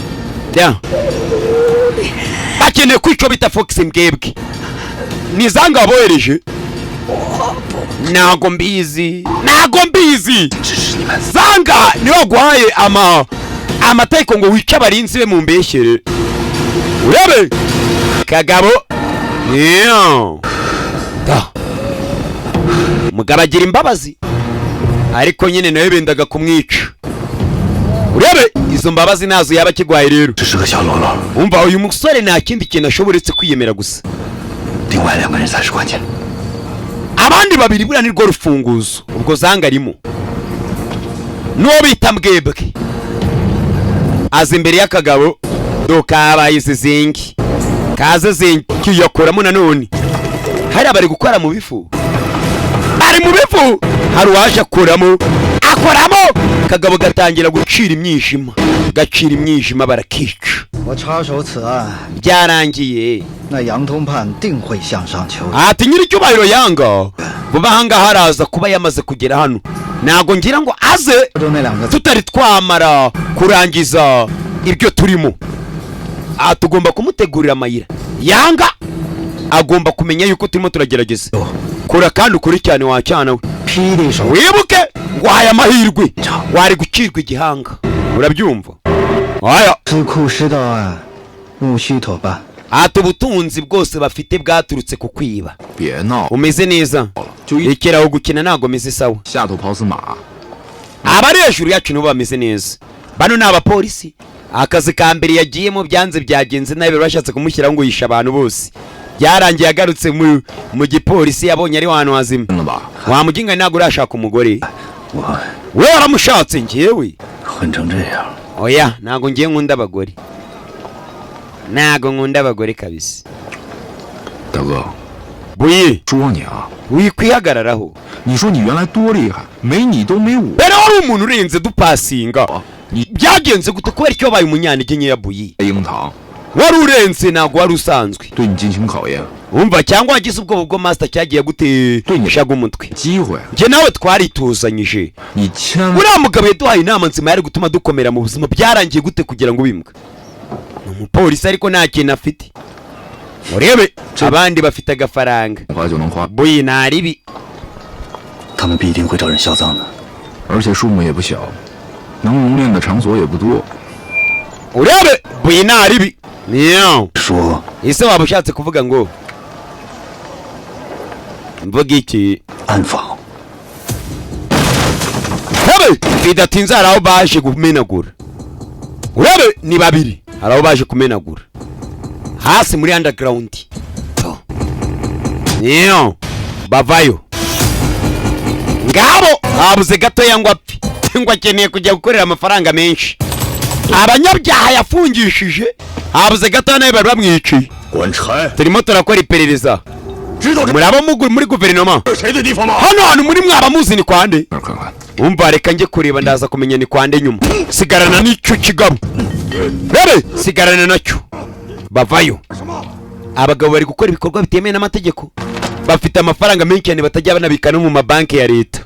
ya bakeneye kwica bita Fox Mbwebwe. Ni zanga bohereje? Ntago mbizi, ntago mbizi. Zanga niwe waguhaye ama amategeko ngo wice abarinzi be mu mbeshyere. Urabe kagabo. Yeah. Da. Mugabo agira imbabazi, ariko nyine nawe bendaga kumwica. Urebe izo mbabazi nazo yaba akigwaye rero. 只是个小喽啰， Umva, uyu musore nta kindi kintu ashobora uretse kwiyemera gusa. 另外两个人才是关键。 Abandi babiri buriya ni rwo rufunguzo. Ubwo zanga arimo n'uwo bita Mbwebwe aza imbere y'akagabo. Do kabaye izizingi kaze zingi yakoramo. Nanone hariya bari gukora mu bifu, bari mu bifu. Hari uwaje akuramo, akoramo. Kagabo gatangira gucira imyijima, gacira imyijima, barakica. 我插手此案， Byarangiye. 那杨通判定会向上求。 Ati nyiricyubahiro yanga vuba ahangaha araza kuba yamaze kugera hano. Ntabwo ngira ngo aze 就那两个 tutari twamara kurangiza ibyo turimo. Aha tugomba kumutegurira amayira. Yanga agomba kumenya yuko turimo turagerageza. Kora kandi ukuri cyane wacyana we. 霹雳手 Wibuke ngo aya amahirwe wari gucirwa igihanga, urabyumva aya? 司库师道案，务须妥办。 Ati ubutunzi bwose bafite bwaturutse ku kwiba. 别闹， Umeze neza? 就一 Rekeraho gukina, ntabwo meze sawa. 下头跑死马。 Abari hejuru yacu nibo bameze neza. Bano ni abapolisi. Akazi ka mbere yagiyemo byanze, byagenze nabi. Bashatse kumushyiraho ngo yishe abantu bose. Byarangiye agarutse mu gipolisi, yabonye ari ahantu hazima. 了吧？ Wa muginga, ntabwo urashaka umugore? 我 We waramushatse? Njyewe? 混成这样， Oya, ntabwo ngiye nkunda abagore, ntabwo nkunda abagore kabisa. 大哥， Buyi. 说你啊， Wikwihagararaho. 你说你原来多厉害，没你都没我。 Mbere wari umuntu urenze dupasinga. 你 Byagenze gute? Kubera icyo wabaye umunyantege nkeya, Buyi? 英堂 Wari urenze, ntabwo wari usanzwe. 对你进行考验， Umva, cyangwa wagize ubwoba bwo master cyagiye guteshaga umutwe. 机会， Njye nawe twarituzanyije. 你千万 Uriya mugabo yaduhaye inama nzima yari gutuma dukomera mu buzima. Byarangiye gute kugira ngo ubimbwe? Ni umupolisi ariko nta kintu afite. Urebe abandi bafite agafaranga. 花就能花， Buyi, ntaribi. 他们必定会找人销赃的。 而且数目也不小，能熔炼的场所也不多。 Urebe Buyi, ntaribi niyo. 说 Ese waba ushatse kuvuga ngo mvuga iki? 暗访， Urebe, bidatinze hari aho baje kumenagura. Urebe, ni babiri, hari aho baje kumenagura hasi muri underground. Niyo bavayo ngabo. Habuze gatoya ngo apfe, ngo akeneye kujya gukorera amafaranga menshi. Abanyabyaha yafungishije, habuze gatoya nawe bari bamwiciye. 管差， Turimo turakora iperereza. Muraba muri guverinoma. 谁的地方吗？ Hano hantu muri mwaba muzi ni kwande? 那儿看看， Umva, reka njye kureba, ndaza kumenya ni kwande nyuma. Sigarana n'icyo kigabo, rebe, sigarana nacyo. Bavayo. Abagabo bari gukora ibikorwa bitemewe n'amategeko, bafite amafaranga menshi cyane batajya banabika no mu mabanki ya leta.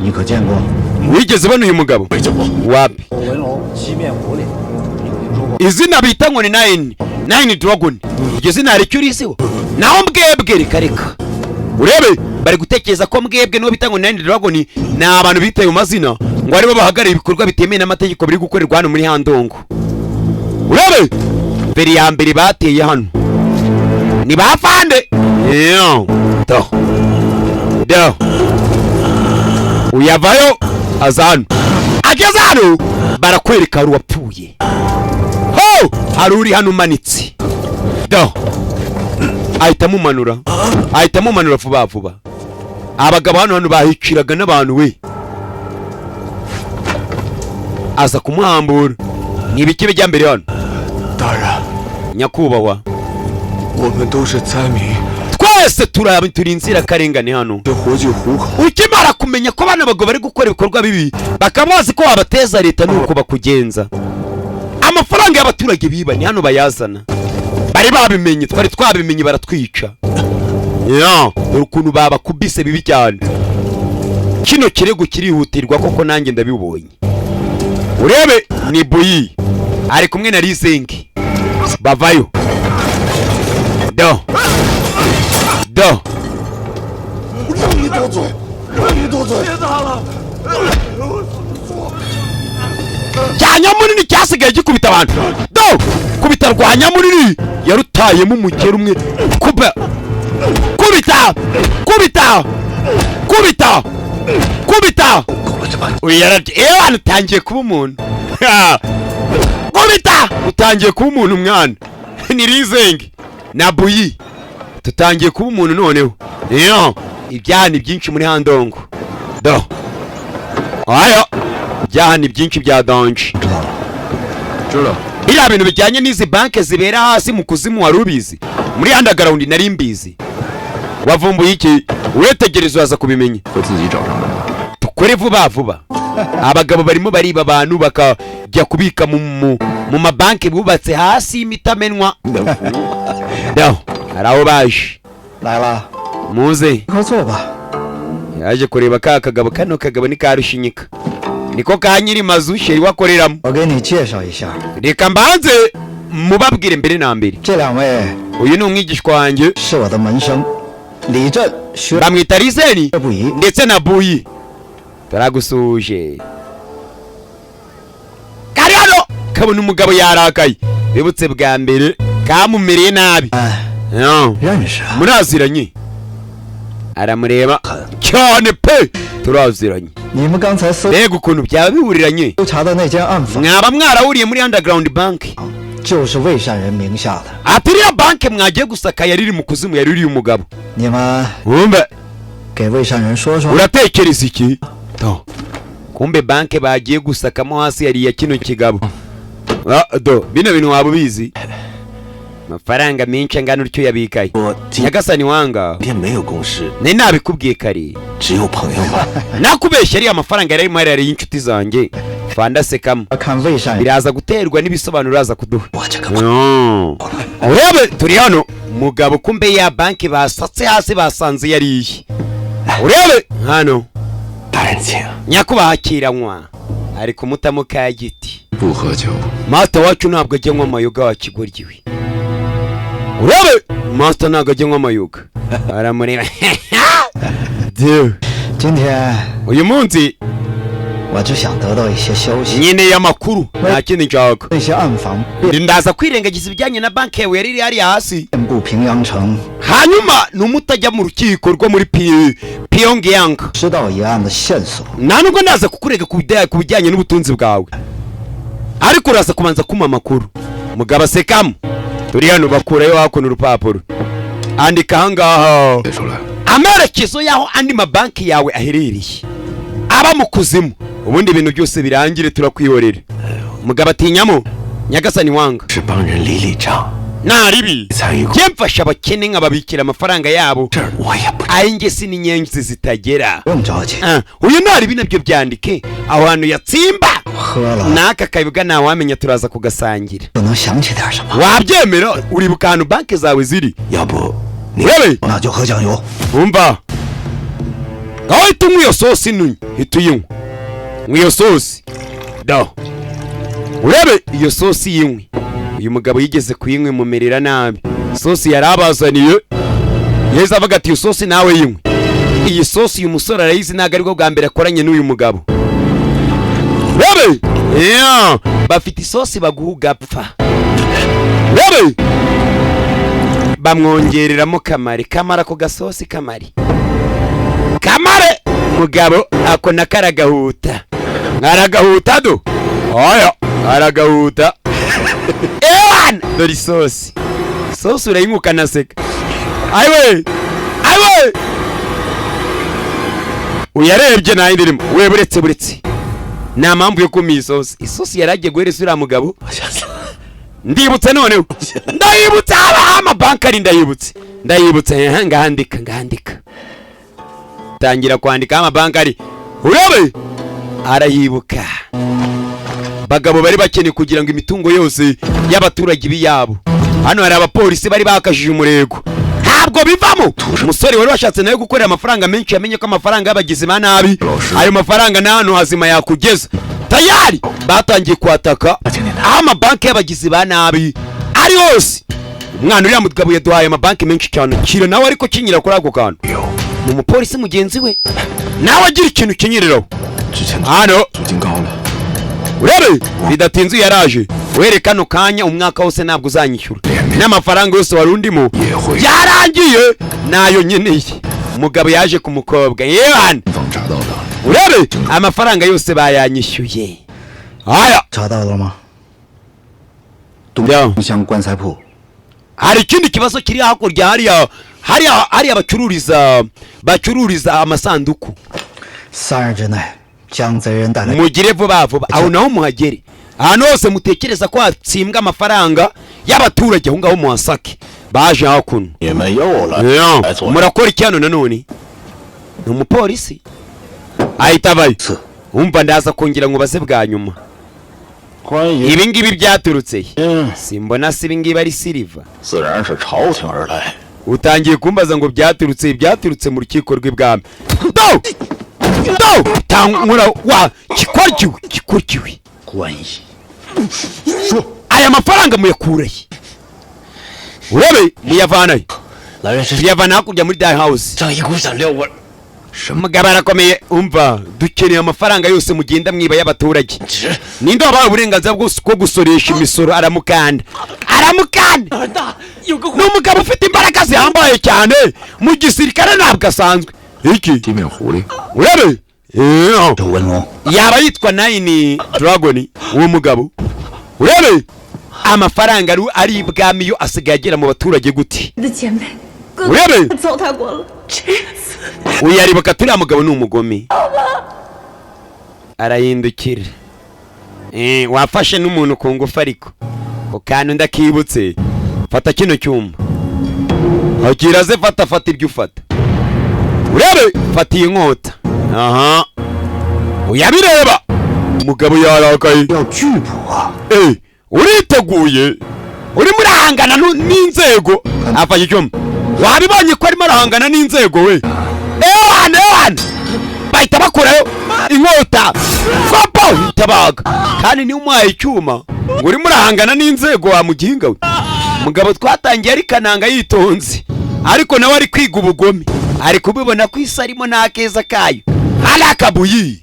你可见过？ Wigeze ubona uyu mugabo? Wapi. 文龙七面狐狸，你可听说过？ Izina bita ngo ni Nine Nine Dragon, iryo zina hari icyo uriziho? Naho Mbwebwe, reka reka. Urebe, bari gutekereza ko Mbwebwe niwo bita ngo Nine Dragon. Ni abantu bitaye mu mazina ngo aribo bahagarariye ibikorwa bitemewe n'amategeko biri gukorerwa hano muri Handongo. Urebe, mbere ya mbere bateye hano ni ba fande. Yeah. Do do uyavayo aza hano. Ageze hano barakwereka hari uwapfuye ho, hari uri hano umanitse. Do ahita amumanura, ahita amumanura vuba vuba. Abagabo hano bahiciraga n'abantu. We aza kumuhambura. Ni ibiki bijya mbere hano? 大人， Nyakubahwa, 我们都是灾民， twese Twese turi inzirakarengane hano. 这活计糊口， Ukimara kumenya ko bano bagabo bari gukora ibikorwa bibi, bakaba bazi ko wabateza leta, nuko bakugenza. Amafaranga y'abaturage biba ni hano bayazana. Bari babimenye, twari twabimenye, baratwica. Ya, dore ukuntu babakubise bibi cyane. Kino kirego kirihutirwa koko, nanjye ndabibonye. Urebe ni Buyi ari kumwe na Rizengi, bavayo. Do do. 让你多嘴，让你多嘴！别打了， Cya nyamunini cyasigaye gikubita abantu. Do, kubita rwa nyamunini yarutayemo umugeri umwe. Kuba kubita, kubita, kubita, kubita. Uyu yarabye. Ewana, utangiye kuba umuntu. Ha! Kubita, utangiye kuba umuntu mwana. Ni Rizengi na Buyi, tutangiye kuba umuntu noneho. Iyo ibyaha ni byinshi muri Handongo. Do, ayo ibyaha ni byinshi bya danger. 知道了。 知道。 Biriya bintu bijyanye n'izi banki zibera hasi mu kuzimu wari ubizi? Muri underground nari mbizi. Wavumbuye iki? Uretegereza, uraza kubimenya. 会自己找上门的。 Dukore vuba vuba. Abagabo barimo bariba abantu, bakajya kubika mu mabanki bubatse hasi y'imitamenwa. Do, hari aho baje. 来了， Muze. 快坐吧。 Yaje kureba ka kagabo. Kano kagabo ni ka Rushinyika, niko ka nyiri mazu chéri wakoreramo. 我给你介绍一下， Reka mbanze mubabwire mbere na mbere. 这两位 Uyu ni umwigishwa wanjye. 是我的门生，李振、薛 Bamwita Rizeni 不疑。 ndetse na Buyi. Turagusuhuje. Kari hano kabona umugabo yarakaye, bibutse bwa mbere kamumereye nabi. 哎， No. 认识啊。 Muraziranye? Aramureba cyane pe, turaziranye. 你们刚才搜 Mbega ukuntu byaba bihuriranye! 查的那间暗房， Mwaba mwarahuriye muri underground bank. 就是魏善人名下的。 Ati iriya banki mwagiye gusaka yari iri mu kuzimu, yari iriya umugabo. 你们 Wumve. 给魏善人说说。 Uratekereza iki? To, kumbe banki bagiye gusakamo hasi yari iya kino kigabo. Ah, do bino bintu waba ubizi? Amafaranga menshi angana utyo yabikaye nyagasani wanga. 天没有公司， Nari nabikubwiye kare. 只有朋友吗？ Nakubeshya, ariya mafaranga yari arimo yari y'inshuti zanjye. Fandasekamo. 看魏善人， Biraza guterwa n'ibisobanuro uraza kuduha. 我这个 No. Urebe turi hano mugabo, kumbe ya banki basatse hasi basanze yariye. Urebe hano. 大人请。 Nyakubahwa, kiranywa. Ari kumutamo ka giti. 不喝酒， Master wacu ntabwo ajya anywa amayoga wa kigoryi we. Urebe, master ntabwo ajya anywa amayoga. Aramureba. Dude. 今天 Uyu munsi 我只想得到一些消息。 nkeneye amakuru, nta kindi nshaka. 那些暗房 Ndaza kwirengagiza ibijyanye na banki yawe yari iri hariya hasi. 遍布平阳城， Hanyuma numutajya mu rukiko rwo muri Pyongyang, 知道一案的线索。 nta nubwo ndaza kukurega ku bijyanye n'ubutunzi bwawe, ariko uraza kubanza kumpa amakuru. Mugabo asekamo. Turi hano, bakurayo hakuno urupapuro. Andika ahangaha 写出来。 amerekezo y'aho andi mabanki yawe aherereye aba mu kuzimu, ubundi ibintu byose birangire, turakwihorera. Mugabo atinyamo nyagasani wanga. 是帮人理理账， Naribi. 参与过 Njye mfasha abakene nkababikira amafaranga yabo. 这儿，我也不 Ay'ingesi n'inyenzi zitagera. 不用着急， Ah, uyu naribi nabyo byandike aho hantu yatsimba. 喝了 N'aka kayoga ntawamenya, turaza kugasangira. 就能想起点什么。 Wabyemera? Uribuka ahantu banki zawe ziri? 要不你 Urebe. 那就喝酱油。 Umva, ngaho hita unywa iyo sosi nunye, hita uyinywa, nywa iyo sosi. Do, urebe iyo sosi yinywe. Uyu mugabo yigeze kuyinywa imumerera nabi. Sosi yari abazaniye, yahise avuga ati: "Iyo sosi nawe yinywe." Iyi sosi uyu musore arayizi, ntabwo aribwo bwa mbere akoranye n'uyu mugabo. Urebe. Yeah. Bafite isosi baguha ugapfa. Urebe, bamwongereramo kamari kamara ako gasosi kamari kamare. Mugabo ako nako aragahuta, aragahuta. Do, oya, aragahuta. Ewana, dore isosi. Isosi urayinywa ukanaseka. Ayiwe, ayiwe, uyarebye nta yindi irimo we. Buretse, buretse, nta mpamvu yo kumpa iyi sosi. Isosi yari agiye guhereza uriya mugabo. Ndibutse noneho, ndayibutse aho amabanki ari, ndayibutse, ndayibutse. Ehe, ngahandika, ngahandika, tangira kwandika aho amabanki ari. Urebe, arayibuka. Bagabo bari bakeneye kugira ngo imitungo yose y'abaturage ibe iyabo. Hano hari abapolisi bari bakajije umurego, ntabwo bivamo. Umusore wari washatse nawe gukorera amafaranga menshi yamenye ko amafaranga y'abagizi ba nabi, ayo mafaranga nta hantu hazima yakugeza. Tayari batangiye kwataka aho amabanki y'abagizi ba nabi ari hose. Umwana uriya mugabo yaduhaye amabanki menshi cyane kira nawe, ariko kinyira kuri ako kantu ni umupolisi mugenzi we nawe agira ikintu kinyiriraho. 之前的 Hano 租金高了， urebe, bidatinze yaraje uhere kano kanya, umwaka wose ntabwo uzanyishyura n'amafaranga yose wari undimo byarangiye, nayo nkeneye. Umugabo yaje ku mukobwa yewana. 方查到的。 Urebe, amafaranga yose bayanyishyuye aya. 查到了吗？ 对。 东乡棺材铺 Hari ikindi kibazo kiri hakurya hariya, hariya, hariya bacururiza amasanduku. 三日之内将贼人带来。 Mugire vuba vuba aho naho muhagere. Ahantu hose mutekereza ko hatsimbwa amafaranga y'abaturage, aho ngaho muhasake. Baje hakuno. 你们又来 Yeah. 来做 Murakora iki hano nanone? Ni umupolisi ahita abayo. Umva, ndaza kongera nkubaze bwa nyuma. 欢迎， Ibi ngibi byaturutse he? Simbona se ibi ngibi ari silver? 自然是朝廷而来。 Utangiye kumbaza ngo byaturutse, byaturutse mu rukiko rw'ibwami. Do do tankura wa kikoryiwe, kikoryiwe. 关系。 Aya mafaranga muyakurahe? Urebe, muyavanahe? 来人是 Tuyavana hakurya muri die house. 张一股想撩我， Umugabo arakomeye. Umva, dukeneye amafaranga yose mugenda mwiba y'abaturage. Ninde wabaye uburenganzira bwo gusoresha imisoro? Aramukanda, aramukanda. Ni umugabo ufite imbaraga zihambaye cyane mu gisirikare, ntabwo asanzwe iki. 地面狐狸， Urebe. 周文龙， Yaba yitwa Nine Dragon uwo mugabo. Urebe, amafaranga ari ibwami yo asigaye agera mu baturage gute? 你的前辈，哥 Urebe. 哥糟蹋过了，这次 Uyaribuka, turiya mugabo ni umugome. Arahindukira. Wafashe n'umuntu ku ngufu, ariko ako kantu ndakibutse. Fata kino cyuma, akira ze, fata, fata ibyo ufata. Urebe, fata iyi nkota. Aha, uyabireba, umugabo yarakaye. 要拒捕啊！ Uriteguye? Urimo urahangana n'inzego. Afashe icyuma, wabibonye ko arimo arahangana n'inzego we. Ewana, ewana, bahita bakurayo inkota kopo itabaga. Kandi niba umuhaye icyuma ngo urimo urahangana n'inzego, wa muginga we. Umugabo twatangiye ari kananga yitonze, ariko nawe ari kwiga ubugome, ari kubibona ko isi arimo nta keza kayo, ari akabuyi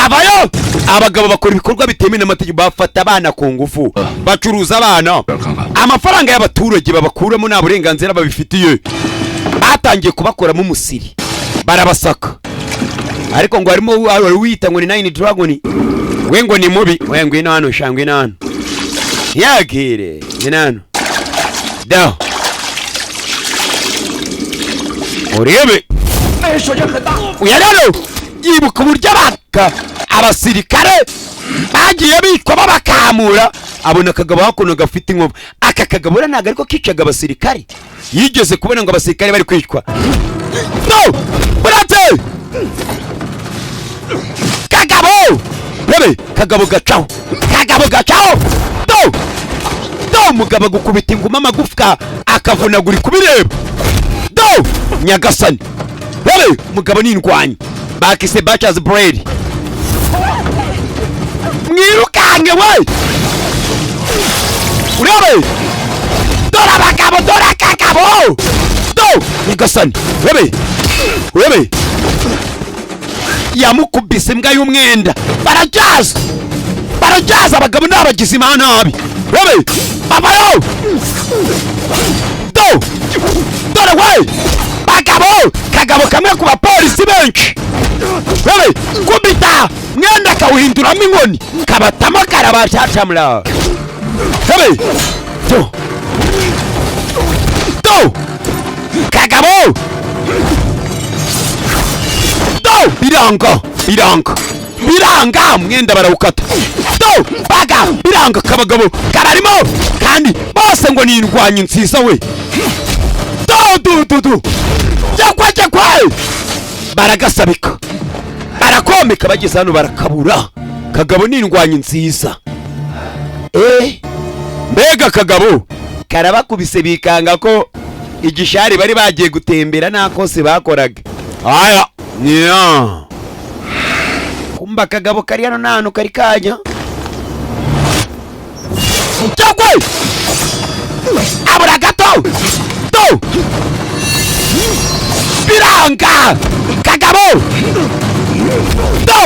abayo. Abagabo bakora ibikorwa bitemewe n'amategeko, bafata abana ku ngufu, bacuruza abana, amafaranga y'abaturage babakuramo nta burenganzira babifitiye. Batangiye kubakoramo umusiri, barabasaka. Ariko ngo harimo wari wiyita ngo ni Nine Dragon, we ngo ni mubi. We, ngwino hano sha, ngwino hano, yagire, ngwino hano da urebe. Uya rero yibuka uburyo abaka abasirikare bagiye bicwa babakamura. Abona akagabo hakuno gafite inkovu. Aka kagabo rero ntabwo ariko kicaga abasirikare, yigeze kubona ngo abasirikare bari kwicwa. No burate kagabo, rebe, kagabo gacaho, kagabo gacaho. Do do, umugabo agukubita inguma, amagufwa akavunagurika ubireba. Do nyagasani, rebe, umugabo ni indwanyi bakise Butcher's Blade. Mwirukange we! Urebe, dore abagabo, dore akagabo. Do nyagasani, urebe, urebe, yamukubise imbwa y'umwenda. Barajyaza, barajyaza. Abagabo ni abagizi ba nabi. Urebe, babayo. Do dore we, bagabo, kagabo kamwe ku bapolisi benshi. Urebe, kubita mwenda kawuhinduramo inkoni, kabatamo karabashashamura. Urebe, do do, kagabo do, biranga, biranga, biranga, umwenda barawukata. Do baga biranga, kabagabo kararimo kandi bose ngo ni indwanyi nziza we. Do do do do, jakwa jakwa, baragasabika, barakomeka, bageze hano barakabura. Kagabo ni indwanyi nziza. Mbega kagabo karabakubise, bikanga ko igishari bari bagiye gutembera nta kose bakoraga. Aya nya kumba kagabo kari hano, nta hantu kari kajya. Cyangwa abura gato do, biranga. Kagabo do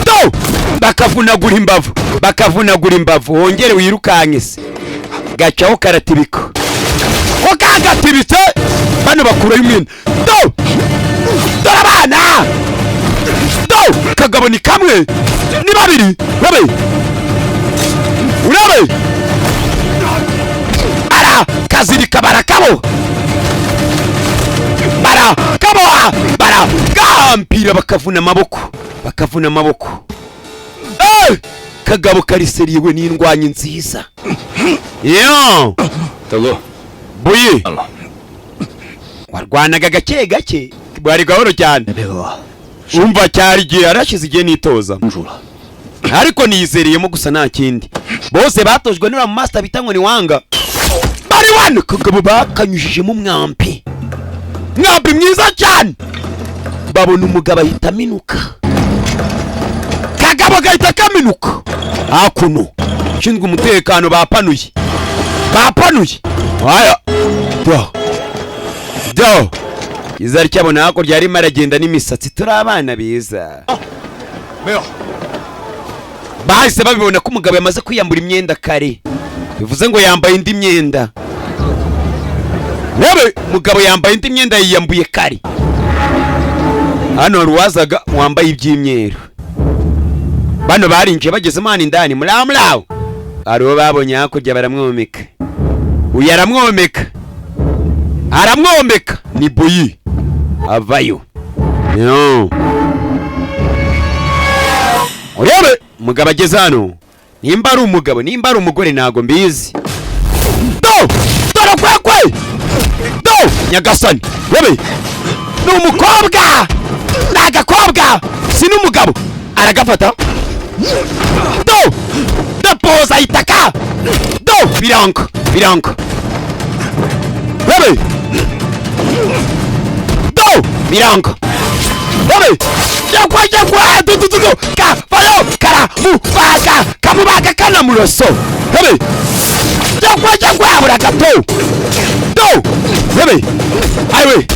do, bakavunagura imbavu, bakavunagura imbavu. Wongere wirukanke se, gacaho karatibika ko kagatibitse. Bano bakurayo umwenda. Do, dore abana. Do, kagabo ni kamwe, ni babiri. Urabe, urabe, bara kazirika, barakabo, barakaboha, baragambira, bakavuna amaboko, bakavuna amaboko. Kagabo kariseriwe n'indwanyi nziza yo. 大哥， Buye 完了， warwanaga gake gake, bwari gahoro cyane. 配合 Umva, cyari igihe yarashize igihe nitoza, 清楚了。 ariko niyizereyemo gusa, nta kindi. Bose batojwe n'uriya mu master bita ngo ni Wanga. Bari wano kagabo bakanyujijemo umwambi, mwambi mwiza cyane. Babona umugabo ahita aminuka, kagabo gahita kaminuka hakuno. Ushinzwe umutekano bapanuye, bapanuye. Aya do do, izari cyabona hakurya arimo aragenda n'imisatsi. Turi abana beza. 没有， Bahise babibona ko umugabo yamaze kwiyambura imyenda kare, bivuze ngo yambaye indi myenda. Yewe, umugabo yambaye indi myenda, yiyambuye kare. Hano hari uwazaga wambaye iby'imyeru. Bano barinjiye, bagezemo hano indani muraho muraho, hari uwo babonye hakurya, baramwomeka. Uyu aramwomeka, aramwomeka, ni Buyi avayo. Yo. Urebe umugabo ageze hano, nimba ari umugabo, nimba ari umugore, ntago mbizi. Do, dore kwekwe. Do, nyagasani. Urebe, ni umukobwa, ni agakobwa, si n'umugabo. Aragafata. Do, dapoza itaka. Do, biranga, biranga. Urebe, do, biranga. Urebe, yakwa yakwa, du du du du, ka fayo kara mubaga, kamubaga kanamuroso. Urebe, yakwa yakwa, abura gato. Do, urebe, ayiwe.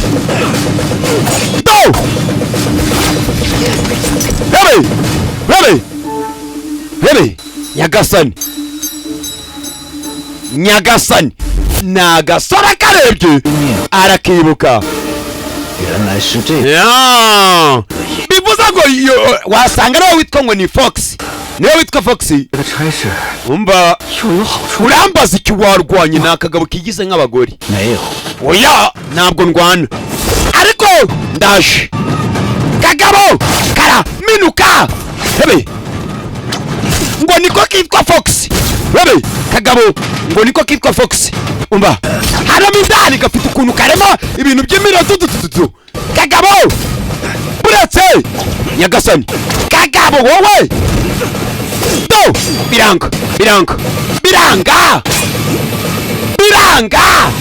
Do, urebe, urebe, urebe, nyagasani, nyagasani, ni agasore karebye arakibuka. 原来是这 Ya. Bivuze ngo wasanga nawe witwa ngo ni Fox, niwe witwa Fox. 个差事 Umva, 又有好处。 urambaza iki? Warwanye ni akagabo kigize nk'abagore. 没有， Oya, ntabwo ndwana, ariko ndaje. Kagabo karaminuka. Hebe, ngo niko kitwa Fox. Hebe, kagabo ngo niko kitwa Fox. Umva, harimo indani gafite ukuntu karema ibintu by'imiriro tutututu. Kagabo buretse, nyagasani. Kagabo wowe, do, biranga, biranga, biranga, biranga.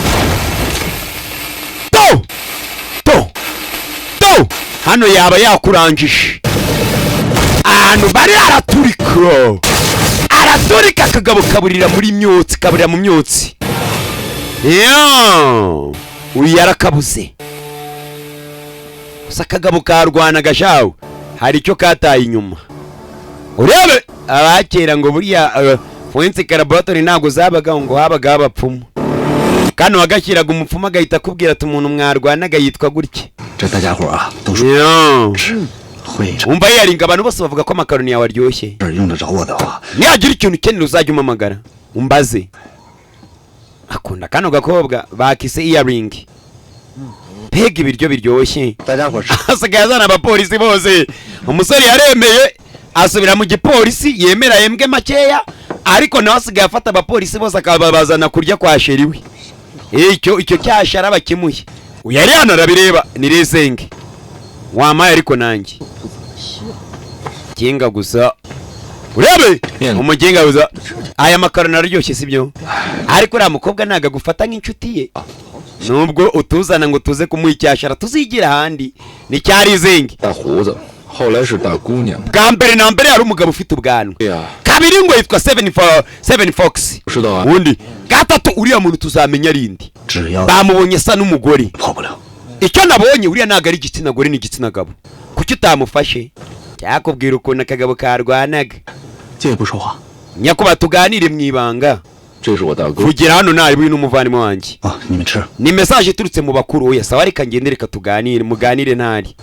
Do do do, hano yaba yakurangije ahantu bari. Araturika, araturika. Akagabo kaburira muri myotsi, kaburira mu myotsi. Yo, uyu yarakabuze gusa. Akagabo karwanaga shawe, hari icyo kataye inyuma. Urebe, abakera ngo buriya forensic laboratory ntabwo zabagaho, ngo habagaho abapfumu. Kano wagashyiraga umupfumu agahita akubwira ati umuntu mwarwanaga yitwa gutya. 这大家伙啊都说 Yo. 会 Umva yaringa, abantu bose bavuga ko amakaroni yawe aryoshye. 用得着我的话， Nihagira ikintu ukenera uzajya umpamagara umbaze. Akunda kano gakobwa bakise earring. Mbega ibiryo biryoshye! 大家伙吃 Asigaye azana abapolisi bose. Umusore yaremeye. Asubira mu gipolisi, yemera yembwe makeya, ariko nawe asigaye afata abapolisi bose akababazana kurya kwa chéri we. Icyo cyashara bakimuye. Uyu yari hano arabireba, ni rezenge wamaye, ariko nanjye kinga gusa urebe umuginga gusa. Aya makaroni araryoshye, sibyo? Ariko uriya mukobwa ntabwo agufata nk'inshuti ye, nubwo utuzana ngo tuze kumuha icyashara, tuzigira ahandi. Ni cyarizenge. 大胡子，后来是大姑娘。 Bwa mbere na mbere hari umugabo ufite ubwanwa. 对呀， Kabiri ngo yitwa Seven Fox. 知道啊。 Undi gatatu, uriya muntu tuzamenya arindi. 只要 Bamubonye asa n'umugore. 跑不了。 Icyo nabonye, uriya ntabwo ari igitsina gore, ni igitsina gabo. Kuki utamufashe? Cyakubwira ukuntu akagabo karwanaga. 借不说话。 Nyakuba, tuganire mu ibanga. 这是我大哥。 Vugira hano, nawe uyu ni umuvandimwe wanjye. 啊，你们吃。 Ni message iturutse mu bakuru. Oya, sawa, reka ngende, reka tuganire, muganire ntari.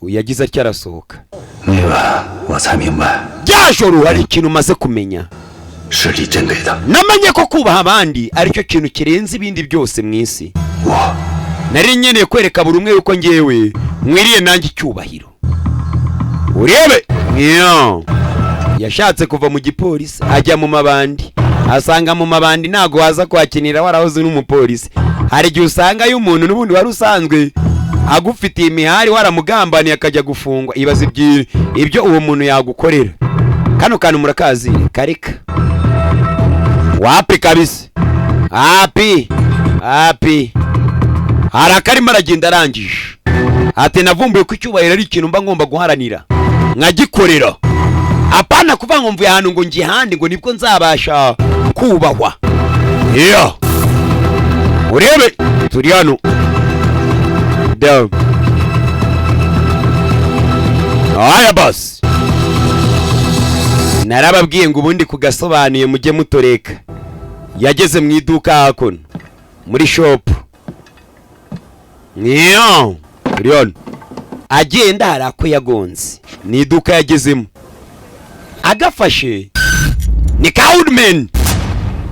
Uyu yagize atya arasohoka. 那晚我才明白， Rya joro hari ikintu umaze kumenya. 是你真给的。 Namenye ko kubaha abandi aricyo kintu kirenze ibindi byose mu isi. 我 Nari nkeneye kwereka buri umwe yuko ngewe nkwiriye nanjye icyubahiro. Urebe Nyo. Yashatse kuva mu gipolisi ajya mu mabandi, asanga mu mabandi ntago waza kwakinira warahoze n'umupolisi. Hari igihe usangayo umuntu n'ubundi wari usanzwe agufitiye imihari, waramugambaniye akajya gufungwa. Ibaza ibyo uwo muntu yagukorera. Kano kantu murakazi kareka wapi kabisa, api api. Hari akarimo aragenda arangije ati: "Navumbuye ko icyubahiro ari ikintu mba ngomba guharanira nkagikorera, apana kuvuga ngo mvuye ahantu ngo ngiye ahandi ngo nibwo nzabasha kubahwa." Iyo urebe turi hano da. Aya basi, narababwiye ngo ubundi kugasobanuye mujye mutoreka. Yageze mu iduka hakuno muri shop. Niyo turi hano, agenda hari ako yagonze. Ni iduka yagezemo, agafashe ni ka Woodman,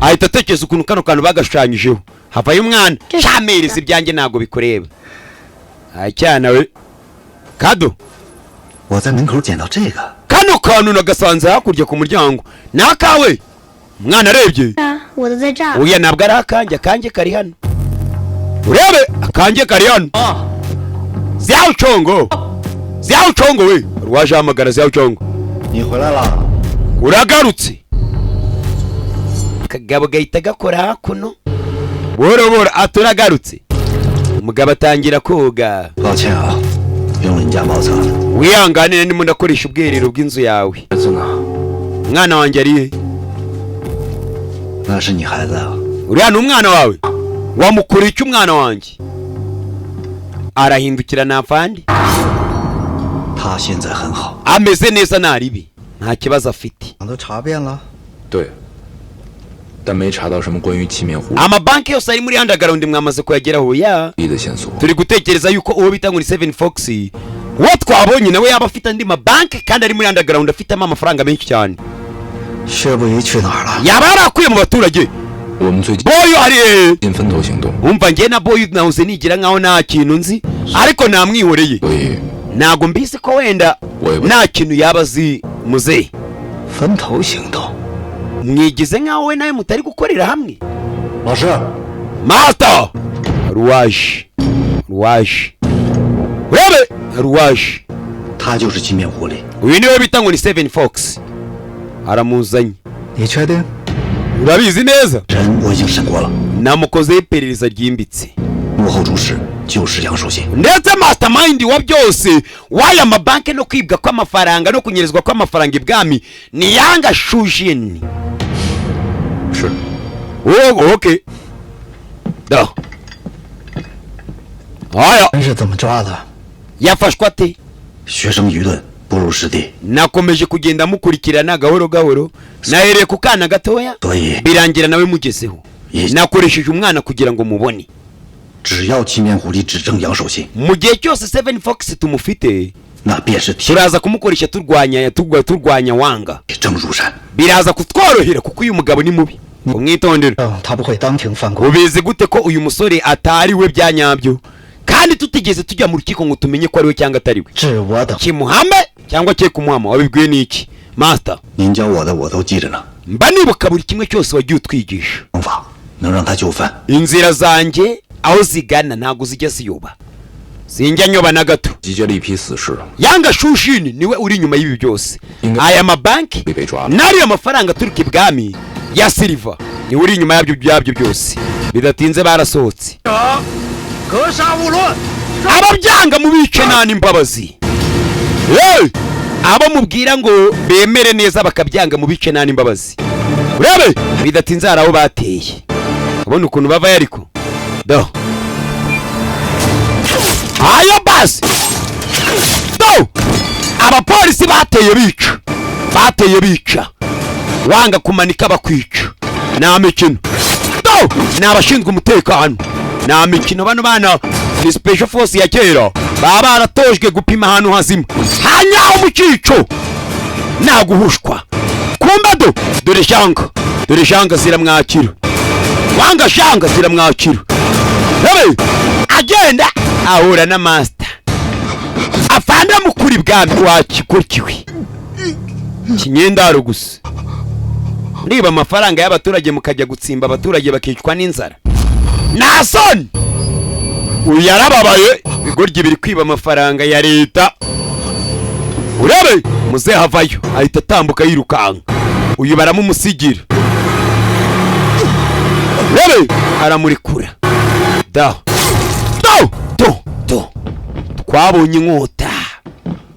ahita atekereza ukuntu kano kantu bagashushanyijeho. Havayo umwana shamereza: "Ibyanjye ntabwo bikureba." Acyana we kado. 我在门口捡到这个， Kano kantu nagasanze hakurya ku muryango, ni akawe? Umwana arebye. 啊，我的在这儿。 Oya, ntabwo ari akanjye, akanjye kari hano. Urebe, akanjye kari hano. Ziyawucongo, ziyawucongo we! Waje ahamagara ziyawucongo. 你回来了。 Uragarutse. Akagabo gahita gakora hakuno buhoro buhoro, ati: "Uragarutse." Umugabo atangira koga. 抱歉啊，用了你家茅厕。 Wihanganire, ndimo ndakoresha ubwiherero bw'inzu yawe. 孩子呢？ Umwana wanjye ari he? 那是你孩子啊？ Uriya ni umwana wawe? Wamukoreye icyo umwana wanjye? Arahindukira ntafandi. 他现在很好。 Ameze neza, nta ribi, nta kibazo afite. 都查遍了。 对，但没查到什么关于七面狐 Amabanki yose ari muri underground mwamaze kuyageraho ya? 狸的线索。 Turi gutekereza yuko uwo bita ngo ni Seven Fox, uwo twabonye, nawe yaba afite andi mabanki kandi ari muri underground, afitemo amafaranga menshi cyane. 薛不疑去哪儿了？ Yaba yarakuye mu baturage. 我们最近 Boyo ari hehe? 分头行动， Umva, njye na Boyo nahoze nigira nkaho nta kintu nzi, ariko namwihoreye. 所以 Ntabwo mbizi ko wenda nta kintu yaba azi muzehe. 分头行动。 Mwigize nkaho we nawe mutari gukorera hamwe. 老师， Master ruwaje, ruwaje, urebe ruwaje. 他就是金面狐狸。 Uyu niwe bita ngo ni Seven Fox, aramuzanye. 你确定？ Urabizi neza? 人我已经审过了， Namukozeho iperereza ryimbitse. 幕后主使就是杨守信。 Ndetse mastermind wa byose w'aya mabanki no kwibwa kw'amafaranga no kunyerezwa kw'amafaranga ibwami ni Yanga Shujin. 是 Oh, okay da, haya. 人是怎么抓的？ Yafashwe ate? 学生愚钝，不入实地， Nakomeje kugenda mukurikirana gahoro gahoro, nahereye ku kana gatoya, 所以 birangira nawe mugezeho. Nakoresheje umwana kugira ngo mubone. 只要青面狐狸指证杨守信， Mu gihe cyose Seven Fox tumufite, 那便是铁 turaza kumukoresha turwanya turwanya Wanga. 证如山。 Biraza kutworohera kuko uyu mugabo ni mubi, umwitondere. 他不会当庭翻供。 Ubizi gute ko uyu musore atari we bya nyabyo, kandi tutigeze tujya mu rukiko ngo tumenye ko ari we cyangwa atari we? 是我等 Kimuhame cyangwa cye kumuhama, wabibwiwe n'iki? Master. 您教我的我都记着呢。 Mba nibuka buri kimwe cyose wagiye utwigisha. 方法能让他就范。 Inzira zanjye aho zigana ntabwo zijya ziyoba, sinjya nyoba na gato. 集结了一批死士， Yanga Shushini niwe uri inyuma y'ibi byose, aya mabanki 被抓了。 n'ariya mafaranga aturuka ibwami ya silver, niwe uri inyuma yabyo byabyo byose. Bidatinze barasohotse. 格杀勿论。 Ababyanga mubice nta n'imbabazi. Hey! Abo mubwira ngo bemere neza bakabyanga, mubice nta n'imbabazi. Urebe, bidatinze hari aho bateye, ubona ukuntu bavayo, ariko do ayo basi do abapolisi bateye bica, bateye bica, wanga kumanika bakwica. Nta mikino, do ni abashinzwe umutekano, nta mikino. Bano bana ni special force ya kera, baba baratojwe gupima ahantu hazima hanyaho mu cyico, nta guhushwa. Kumbe do dore shanga, dore shanga ziramwakira, wanga shanga ziramwakira. Hebe agenda ahura na master afande mukuru ibwami wakigoryiwe kinyendaro gusa. Niba amafaranga y'abaturage mukajya gutsimba abaturage bakicwa n'inzara, nta soni. Uyu yarababaye, ibigoryi biri kwiba amafaranga ya leta. Urebe muzehe avayo ahita atambuka yirukanka, uyu baramumusigira. Urebe aramurekura da do do do. Twabonye inkota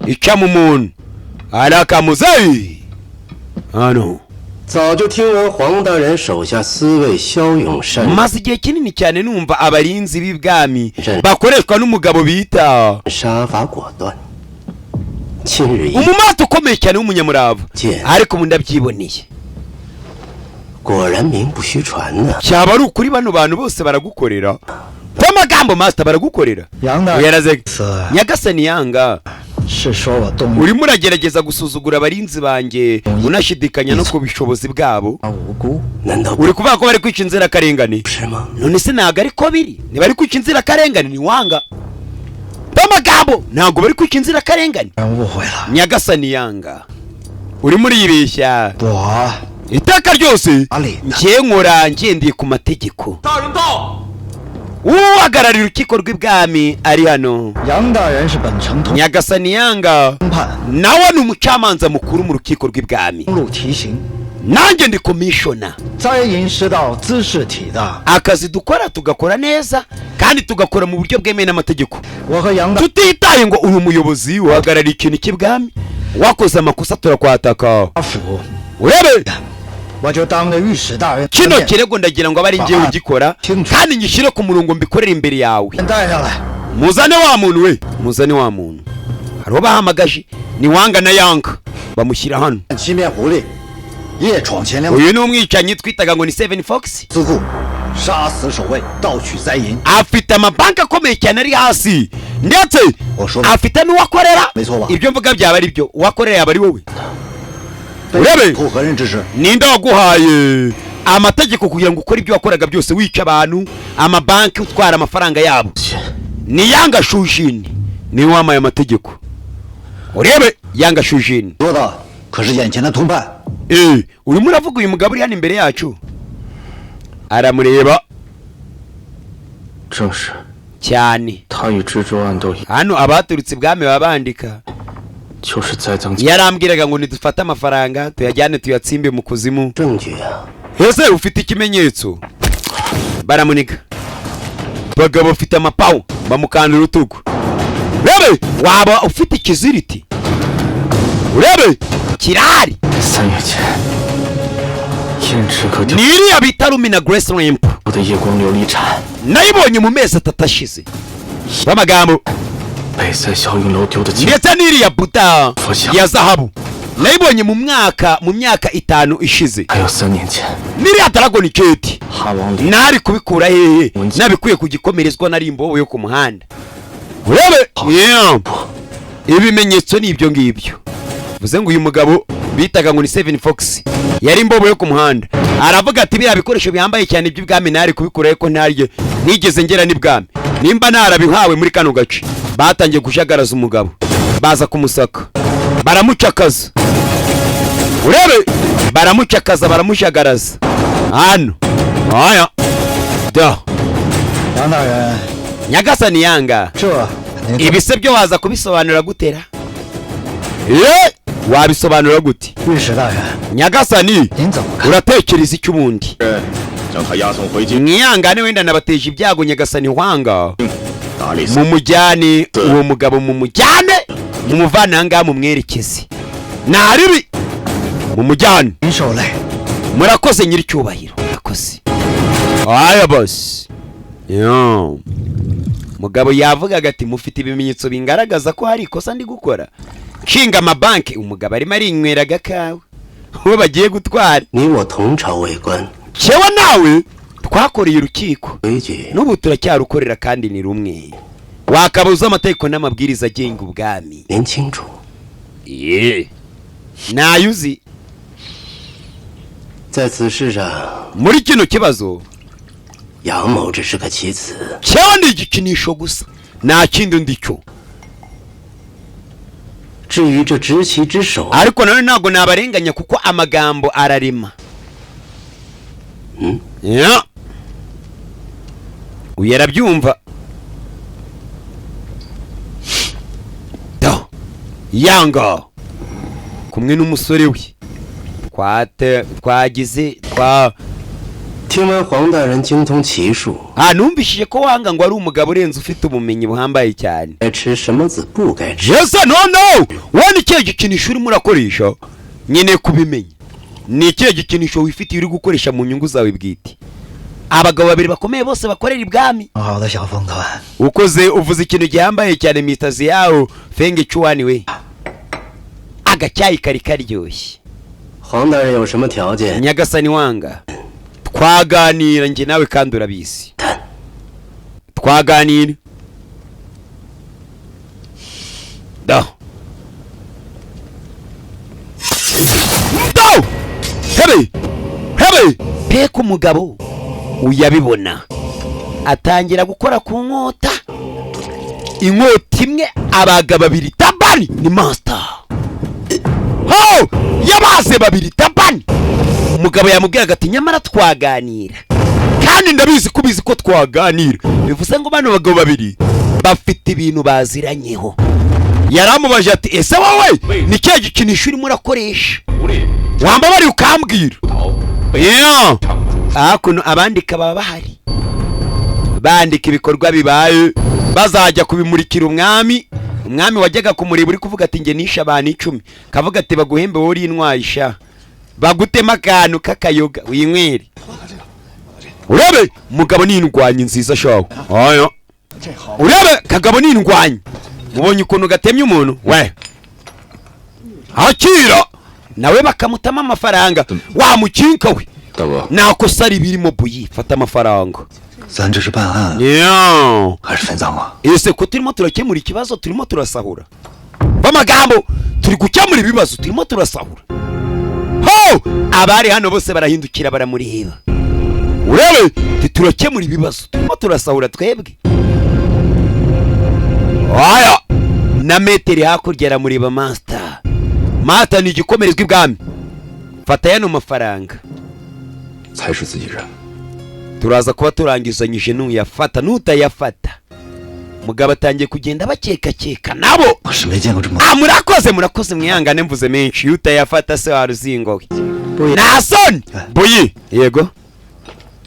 ica mu muntu arakamuzeyi hano. 早就听闻黄大人手下司卫骁勇善 Maze igihe kinini cyane numva abarinzi b'ibwami bakoreshwa n'umugabo bita 杀伐果断。近日一 umumato ukomeye cyane w'umunyamurava, 见， ariko ubu ndabyiboneye. 果然名不虚传呐。 Cyaba ari ukuri, bano bantu bose baragukorera kw'amagambo, master, baragukorera. 杨大 Uyu yaraze 死 nyagasani yanga 是说我动用 urimo uragerageza gusuzugura abarinzi banjye, unashidikanya no ku bushobozi bwabo. 无辜。 难道 Uri kuvuga ko bari kwica inzirakarengane? 不是吗？ None se ntabwo ariko biri? Ntibari kwica inzirakarengane? Ni wanga b'amagambo, ntabwo bari kwica inzirakarengane. 人误会了， Nyagasani yanga, urimo uribeshya. 我 Iteka ryose 哪里 njye nkora ngendeye ku mategeko. 大人到。 Uhagarariye urukiko rw'ibwami ari hano. 杨大人是本城通 Nyagasani yanga 判 nawe ni umucamanza mukuru mu rukiko rw'ibwami, 路提刑， nanjye ndi commissioner. 灾淫失道，兹事体大。 Akazi dukora tugakora neza kandi tugakora mu buryo bwemewe n'amategeko, 我和杨大 tutitaye ngo uyu muyobozi uhagarariye ikintu cy'ibwami, wakoze amakosa turakwataka. 府， Urebe, 我就当着御史大人的 kino 面 kirego ndagira ngo abe ari njyewe ugikora kandi ngishyire ku murongo, mbikorere imbere yawe. 带上来。 Muzane wa muntu we, muzane wa muntu. Hari uwo bahamagaje, ni wanga na yanga, bamushyira hano. 七面狐狸，夜闯钱粮 Uyu ni umwicanyi twitaga ngo ni Seven Fox. 司库，杀死守卫，盗取灾银。 Afite amabanki akomeye cyane ari hasi, ndetse afite n'uwakorera. Ibyo mvuga byaba ari byo? Uwakorera yaba ari wowe. Urebe, 投何人之事？ ninde waguhaye amategeko kugira ngo ukore ibyo wakoraga byose, wica abantu, amabanki, utwara amafaranga yabo? Ni yanga Shujini niwe wampaye amategeko. Urebe yanga Shujini. 说的可是眼前的通判。 Eh, urimo uravuga uyu mugabo uri hano imbere yacu? Aramureba. 正是 Cyane. 他与知州暗斗， Hano abaturutse ibwami baba bandika. 就是栽赃。 Yarambwiraga ngo nidufate amafaranga tuyajyane tuyatsimbe mu kuzimu. 证据啊！ Ese ufite ikimenyetso? Baramunika, bagabo bafite amapawa bamukanda urutugu. Urebe, waba ufite ikiziriti? Urebe, kirahari. 三月前，燕赤可 Ni iriya bita Lumina Grace Lamp. 我的夜光琉璃盏 Nayibonye mu mezi 3 ashize b'amagambo. 被在萧云楼丢的金 Ndetse n'iriya buta ya zahabu nayibonye mu mwaka, mu myaka 5 ishize. 还有3年前， N'iriya Dragon Gate 哈王里 nari kubikura hehe nabikuye ku gikomerezwa nari imbobo yo ku muhanda? Urebe, yeah. Ibimenyetso ni ibyo ngibyo. Bivuze ngo uyu mugabo bitaga ngo ni Seven Fox yari imbobo yo ku muhanda. Aravuga ati biriya bikoresho bihambaye cyane by'ibwami nari kubikura, ariko ntaryo nigeze ngera n'ibwami nimba narabihawe. Muri kano gace batangiye kujagaraza umugabo, baza kumusaka, baramucakaza. Urebe, baramucakaza, baramushagaraza hano aya da. 杨大人， Nyagasani Yanga, 这您 ibise byo waza kubisobanura gutera? Ye, wabisobanura gute? 御史大人， Nyagasani, 您怎么看？ uratekereza iki ubundi? 将他押送回京， Mwihangane, wenda nabateje ibyago. Nyagasani Hwanga, 大理寺 mumujyane uwo mugabo, mumujyane, mumuvane ahangaha, mumwerekeze naribi, mumujyane. 您受累。 Murakoze nyiricyubahiro, murakoze. Aya bosi yo, mugabo yavugaga ati: "Mufite ibimenyetso bingaragaza ko hari ikosa ndi gukora nshinga amabanki." Umugabo arimo arinywera agakawa uwo bagiye gutwara. 你我同朝为官， Cyewe nawe twakoreye urukiko, 规矩 n'ubu turacyarukorera kandi ni rumwe. Wakaba uzi amategeko n'amabwiriza agenga ubwami. 您清楚。 Ye, nayo uzi. 在此事上， Muri kino kibazo, 杨某只是个棋子， cyewe ni igikinisho gusa, nta kindi ndi cyo. 至于这执棋之手， Ariko nawe ntabwo nabarenganya kuko amagambo ararema. Ya. Uyu arabyumva do. Yanga kumwe n'umusore we twate twagize twa 听闻黄大人精通棋术， Ah, numvishije ko Wanga ngo ari umugabo urenze, ufite ubumenyi buhambaye cyane. 该吃什么子不该吃。 Yes, no, wowe ni ikihe gikinisho urimo urakoresha? Nkeneye kubimenya, ni ikihe gikinisho wifitiye uri gukoresha mu nyungu zawe bwite? Abagabo babiri bakomeye bose bakorera ibwami. 好的小风团， Ukoze, uvuze ikintu gihambaye cyane, mitazi yawo fenge cuwani we. Agacyayi kari karyoshye. 黄大人有什么条件？ Nyagasani Wanga, twaganira njye nawe kandi urabizi, twaganira da do. Hebe hebe peka umugabo uyabibona atangira gukora ku nkota, inkota imwe abaga babiri tabani ni master ho yabaze babiri tabani. Umugabo yamubwiraga ati: "Nyamara twaganira kandi ndabizi ko ubizi ko twaganira." Bivuze ngo bano bagabo babiri bafite ibintu baziranyeho. Yaramubaje ati: "Ese wowe ni cya gikinisho urimo urakoresha? Wambabariye ukambwira." Yeah. Hakuno abandika baba bahari, bandika ibikorwa bibaye, bazajya kubimurikira umwami. Umwami wajyaga kumureba uri kuvuga ati: "Njye nishe abantu 10," kavuga ati: "Baguhembe wowe uri intwayi sha, bagutema akantu k'akayoga winywere." Urebe mugabo ni indwanyi nziza shawe. Ayo, urebe kagabo ni indwanyi, mubonye ukuntu gatemye umuntu we? Akira nawe bakamutama amafaranga wa mukinka we. 大哥， Nta kosa ribirimo buyi, fata amafaranga. 咱这是办案 Yeah. 还是分赃啊？ Ese ko turimo turakemura ikibazo, turimo turasahura? B'amagambo, turi gukemura ibibazo, turimo turasahura? Ho, abari hano bose barahindukira baramureba. Urebe, turakemura ibibazo, turimo turasahura twebwe? Aya na metero hakurya aramureba. Master, master ni igikomerezwa ibwami. Fata yano mafaranga. 才是自己人。 Turaza kuba turangizanyije nuyafata, nutayafata mugabo atangiye kugenda bakekakeka nabo. 我是没见过这么 Ah, murakoze, murakoze, mwihangane mvuze menshi. Iyo utayafata se waruzingo we, nta soni buyi. Yego.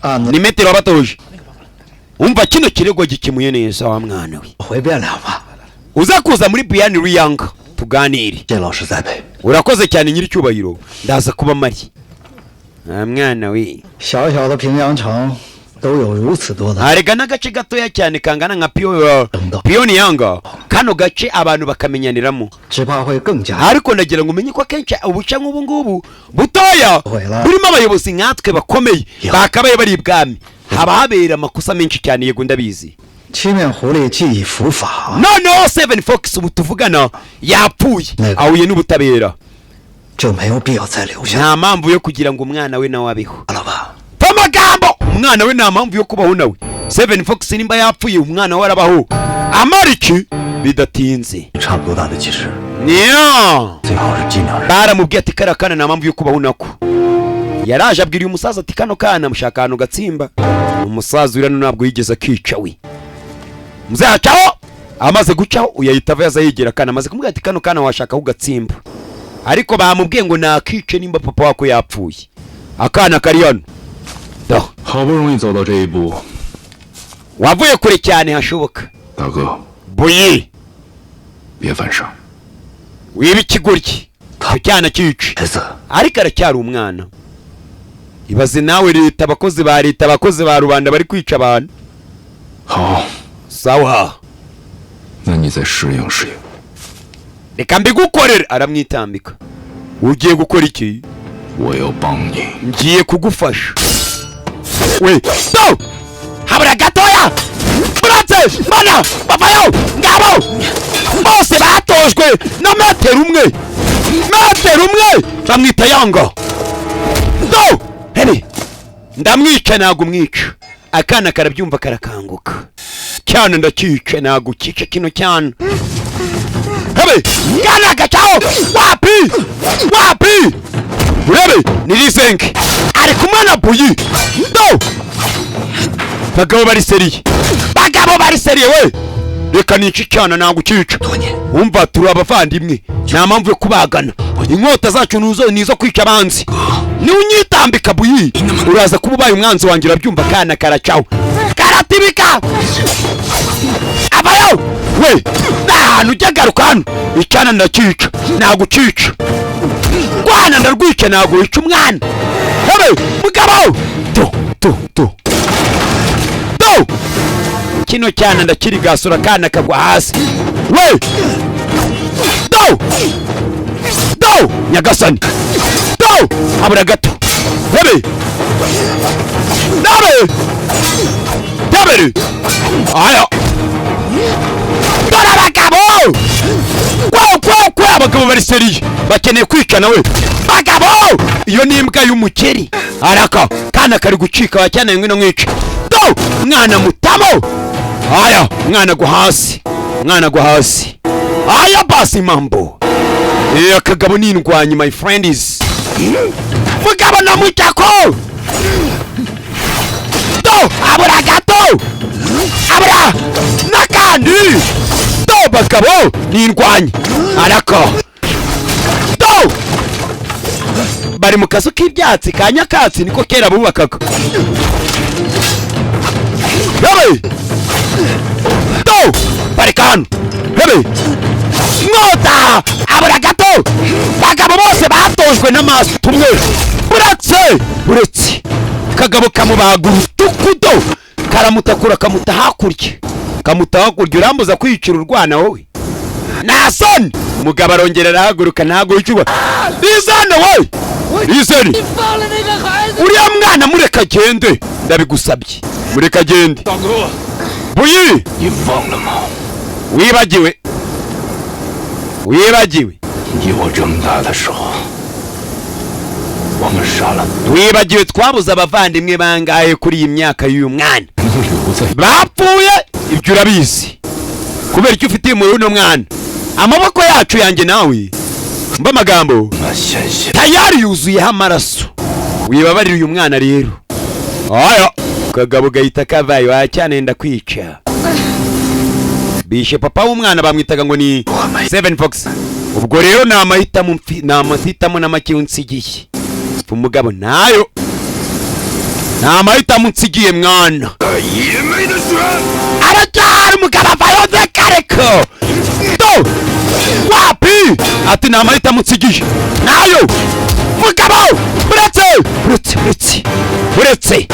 案子 Ni metero wabatuje. Umva, kino kirego gikemuye neza wa mwana we. 回汴梁吧， Uza kuza muri Buyani Ruyanga tuganire. 谢老师栽培。 Urakoze cyane nyiricyubahiro, ndaza kuba mari. Ah, mwana we. 小小的平阳城都有如此多的 Arega n'agace gatoya cyane kangana nka piyo piyoni yanga, kano gace abantu bakamenyaniramo. 只怕会更加 Ariko ndagira ngo umenye ko akenshi ubuca nk'ubu ngubu butoya Wela. burimo abayobozi nkatwe bakomeye bakabaye bari ibwami, haba habera amakosa menshi cyane. Yego, ndabizi. 七面狐狸既已伏法， Noneho Seven Fox ubu tuvugana yapfuye, Ntego. ahuye n'ubutabera. 就没有必要再留下 Nta mpamvu yo kugira ngo umwana we nawe abeho. 了吧？ Amagambo, umwana we nta mpamvu yo kubaho nawe. Seven Fox nimba yapfuye, umwana we arabaho amara iki? Bidatinze 差不多大的技师， niyo 最好是尽量让。 Baramubwiye ati kariya kana nta mpamvu yo kubaho nako. Yaraje abwira uyu musaza ati kano kana mushaka ahantu gatsimba. Umusaza uriya ntabwo yigeze akica we. Muzacaho amaze gucaho uyahita ava yaza yegera akana, amaze kumubwira ati kano kana washaka aho ugatsimba, ariko bamubwiye ngo nakice nimba papa wako yapfuye. Akana kari hano Do. 好不容易走到这一步， Wavuye kure cyane hashoboka. 大哥， Buyi, 别犯傻。 Wiba ikigoryi, icyo cyana cyice. 孩子， Ariko aracyari umwana. Ibaze nawe, leta, abakozi ba leta, abakozi ba rubanda bari kwica abantu. 好， Sawa. 那你再适应适应。 Reka mbigukorere. Aramwitambika. Ugiye gukora iki? 我要帮你。 Ngiye kugufasha we. Do, habura gatoya buratse mana bavayo. Ngabo bose batojwe na metero umwe, metero umwe bamwita Yanga. Do, hene ndamwica, ntabwo umwica. Akana karabyumva, karakanguka cyane. Ndakica, ntabwo ukica kino cyane. Hebe kana gacaho wapi wapi. Urebe ni Risenke ari kumwe na Buyi. Do, bagabo bari sérieux, bagabo bari sérieux we. Reka nice icyana, ntabwo ukica. Umva, turi abavandimwe, nta mpamvu yo kubagana. Inkota zacu nizo nizo kwica abanzi. Niunyitambika Buyi, uraza kuba ubaye umwanzi wanjye, urabyumva? Kana karacaho, karatibika, avayo we. Nta hantu ujya, garuka hano. Icyana ndakica, ntabwo ukica. Rwana ndarwica, ntabwo wica umwana. Hebe mugabo, do do do do, kino cyana ndakirigasura, kana kagwa hasi we. Do do, nyagasani, do, habura gato. Hebe nabe tabere aya. Dore abagabo kwe kwe kwe, abagabo bari sérieux, bakeneye kwica nawe. Bagabo, iyo ni imbwa y'umukeri. Araka kana kari gucika wacyana. Ngwino mwica. Do, mwana mutamo. Aya, mwana gwa hasi, mwana gwa hasi. Aya basi, mambo. Akagabo ni indwanyi, my friend is mugabo na mutako. Do, abura gato, abura n'akandi. Do, bagabo ni indwanyi. Arako do, bari mu kazu k'ibyatsi ka nyakatsi, niko kera bubakaga. Hebe do, parika hano. Hebe mwota, abura gato. Bagabo bose batojwe n'amaso tumwe. Buretse, buretse, kagabo kamubaga urutugu. Do, karamutakura, kamuta hakurya, kamuta hakurya. Urambuza kwiyicira urwana wowe, nta soni. Umugabo arongera arahaguruka. Ntabwo wicirwa rizane we, rizane. Uriya mwana mureka agende, ndabigusabye, mureka agende. Buyi, 你忘了吗？ Wibagiwe, wibagiwe? 你我这么大的时候，我们杀了 Wibagiwe twabuze abavandimwe bangahe kuri iyi myaka y'uyu mwana 留在 bapfuye? Ibyo urabizi. Kubera icyo ufitiye muri uno mwana, amaboko yacu, yanjye nawe, mba amagambo 那鲜血。 Tayari yuzuyeho amaraso. Wibabarira uyu mwana rero. Aya kagabo gahita kavayo wacyane. Ndakwica. Bishe papa w'umwana, bamwitaga ngo ni Seven Fox. Ubwo rero ni amahitamo ni amahitamo n'amake unsigiye umugabo, nayo ni amahitamo unsigiye mwana. 也没得选。 Aracyari umugabo, avayo kareko. Do, wapi. Ati ni amahitamo unsigiye nayo mugabo. Buretse, buretse, buretse, buretse.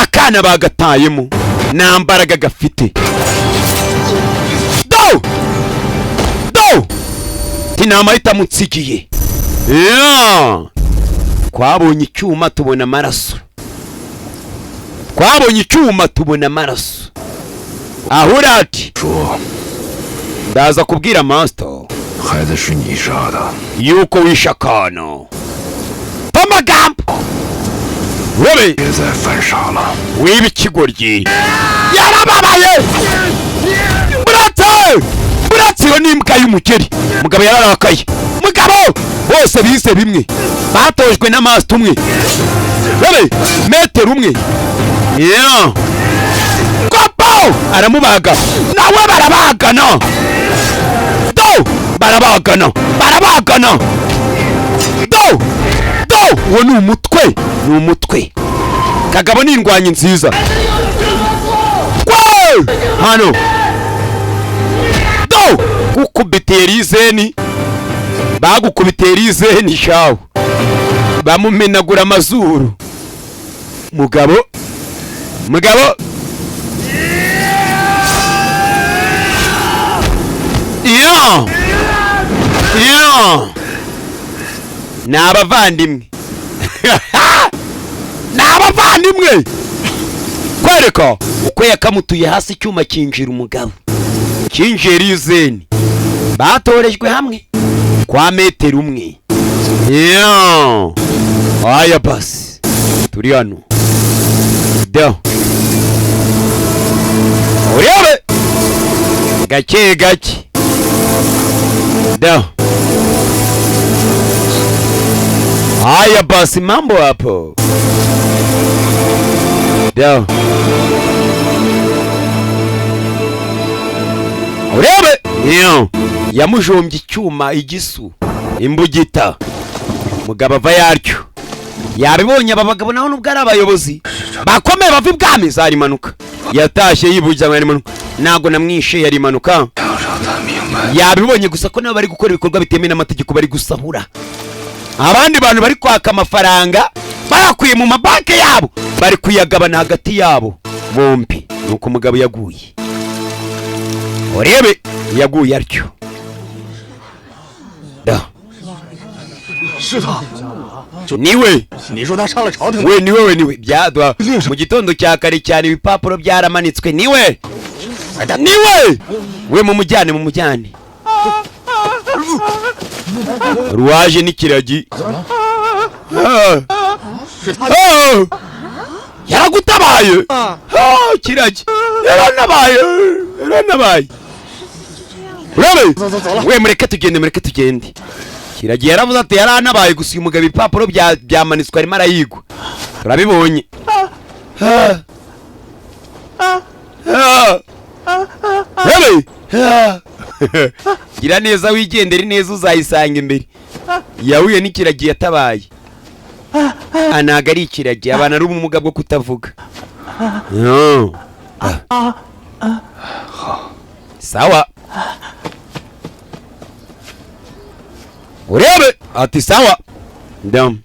Akana bagatayemo, nta mbaraga gafite. Do do, ati ni amahitamo unsigiye. Yeah. Twabonye icyuma, tubona amaraso, twabonye icyuma, tubona amaraso. Ahura ati 说 ndaza kubwira master 孩子是你杀的， yuko wishe akana. Amagambo urabe. 别再犯傻了。 Wiba ikigoryi. Yarababaye. Buretse, Iyo ni imbwa y'umukeri. Mugabo yararakaye. Mugabo bose bize bimwe, batojwe n'amaso umwe, babe metero umwe. Yeah. Kopo aramubaga, nawe barabagana, do barabagana, barabagana, do do. Uwo ni umutwe, ni umutwe. Kagabo ni indwanyi nziza. Kwe! Hano do gukubitera izeni, bagukubitera izeni shawo, bamumenagura amazuru. Mugabo, mugabo, yeah. Yeah. Ni abavandimwe, ni abavandimwe. Kwereka uko yakamutuye hasi, icyuma kinjira umugabo, kinjira izeni. Batorejwe hamwe kwa metero umwe. Yeah. Aya basi turi hano do urebe gake gake do. Haya basi, mambo hapo do urebe. Yeah. Yamujombye icyuma, igisu, imbugita. Mugabo ava yaryo yabibonye. Aba bagabo naho nubwo ari abayobozi bakomeye bava ibwami, zari impanuka. Yatashye yibugira ngo yari impanuka, ntago namwishe, yari impanuka. Yabibonye gusa ko nabo bari gukora ibikorwa bitemewe n'amategeko, bari gusahura abandi bantu, bari kwaka amafaranga bayakuye mu mabanki yabo, bari kuyagabana hagati yabo bombi. Nuko umugabo yaguye, urebe yaguye atyo. Da niwe we niwe we niwe byadwa mu gitondo cya kare cyane, ibipapuro byaramanitswe. Niwe niwe we, mumujyane mumujyane. Ruwaje n'ikiragi yaragutabaye. Kiragi yaranabaye, yaranabaye. Urebe we, mureke tugende, mureke tugende. Kiragiye yaravuze ati yaranabaye. Gusa uyu mugabo ibipapuro byamanitswe arimo arayigwa, turabibonye. Gira neza wigendere neza, uzayisanga imbere. Yahuye n'ikiragiye yatabaye. Ntago ari ikiragiye, abantu ari ubumuga bwo kutavuga. Sawa urebe ati sawa. Dom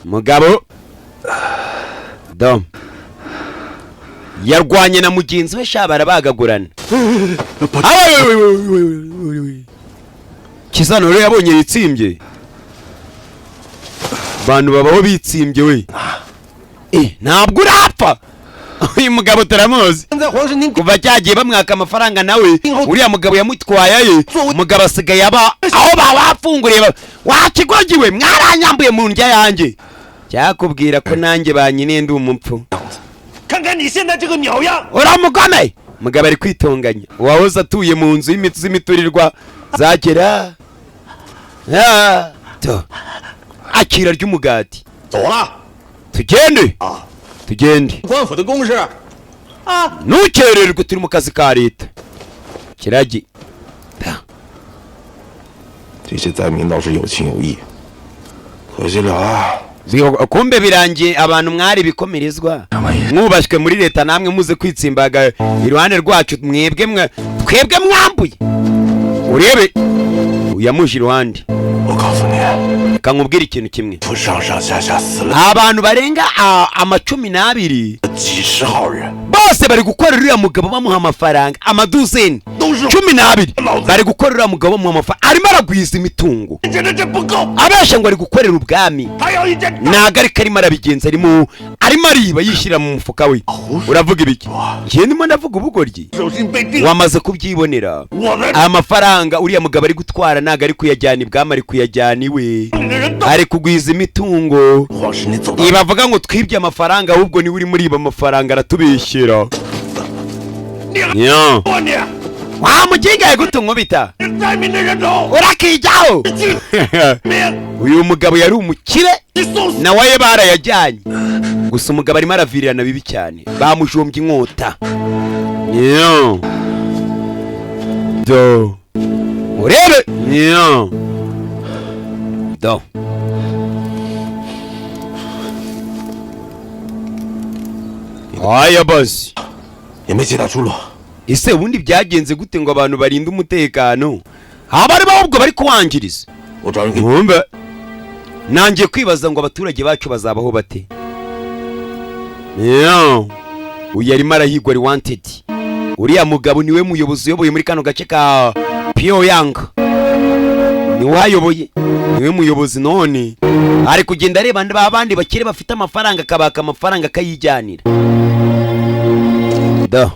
mugabo dom yarwanye na mugenzi we sha, barabagagurana. Kizano rero yabonye yitsimbye, abantu babaho bitsimbye we. Ntabwo urapfa. Uyu mugabo turamuzi kuva cyagiye bamwaka amafaranga, nawe uriya mugabo yamutwaye ye. Umugabo asigaye aba aho bawafunguriye. Wakigogiwe mwaranyambuye mu ndya yanjye, cyakubwira ko nanjye banyine ndi umupfu. Uramugome. Mugabo ari kwitonganya, uwahoze atuye mu nzu z'imiturirwa zagera akira ry'umugati. Tugende tugende, ntukererwe, turi mu kazi ka leta. Kiragi kumbe birangiye, abantu mwari bikomerezwa mwubashywe muri leta, namwe muze kwitsimbaga iruhande rwacu, mwebwe twebwe mwambuye. Urebe uyamuje iruhande. Reka nkubwire ikintu kimwe, abantu barenga 12 bose bari gukorera uriya mugabo bamuha amafaranga, amaduzeni 12 bari gukorera uriya mugabo bamuha amafaranga. Arimo aragwiza imitungo, abesha ngo ari gukorera ubwami, ntago ariko arimo arabigenza, arimo ariba yishyira mu mufuka we. Uravuga ibiki? Njye ndimo ndavuga ubugoryi. Wamaze kubyibonera, amafaranga uriya mugabo ari gutwara ntago ari kuyajyana ibwami, ari kuyajyana iwe, ari kugwiza imitungo. Ibavuga ngo twibye amafaranga, ahubwo niwe uri muriba amafaranga, aratubishyira. Wa muginga gute unkubita? 灾民的人头， Urakijyaho. 民 Uyu mugabo yari umukire, 你送死！ nawe aye barayajyanye. Gusa umugabo arimo aravirirana bibi cyane, bamujombye inkota. Nyo. Do. Urebe. Nyo. Do. Aya basi. 也没其他出路。 Ese ubundi byagenze gute ngo abantu barinde umutekano abari ahubwo bari kuwangiriza? 我找人给 Mwumve, nangiye kwibaza ngo abaturage bacu bazabaho bate. Yo. Uyu arimo arahigwa, ari wanted. Uriya mugabo niwe muyobozi uyoboye muri kano gace ka Pyongyang, niwe uhayoboye, niwe muyobozi. None ari kugenda areba ba bandi bakire bafite amafaranga, akabaka amafaranga akayijyanira. Da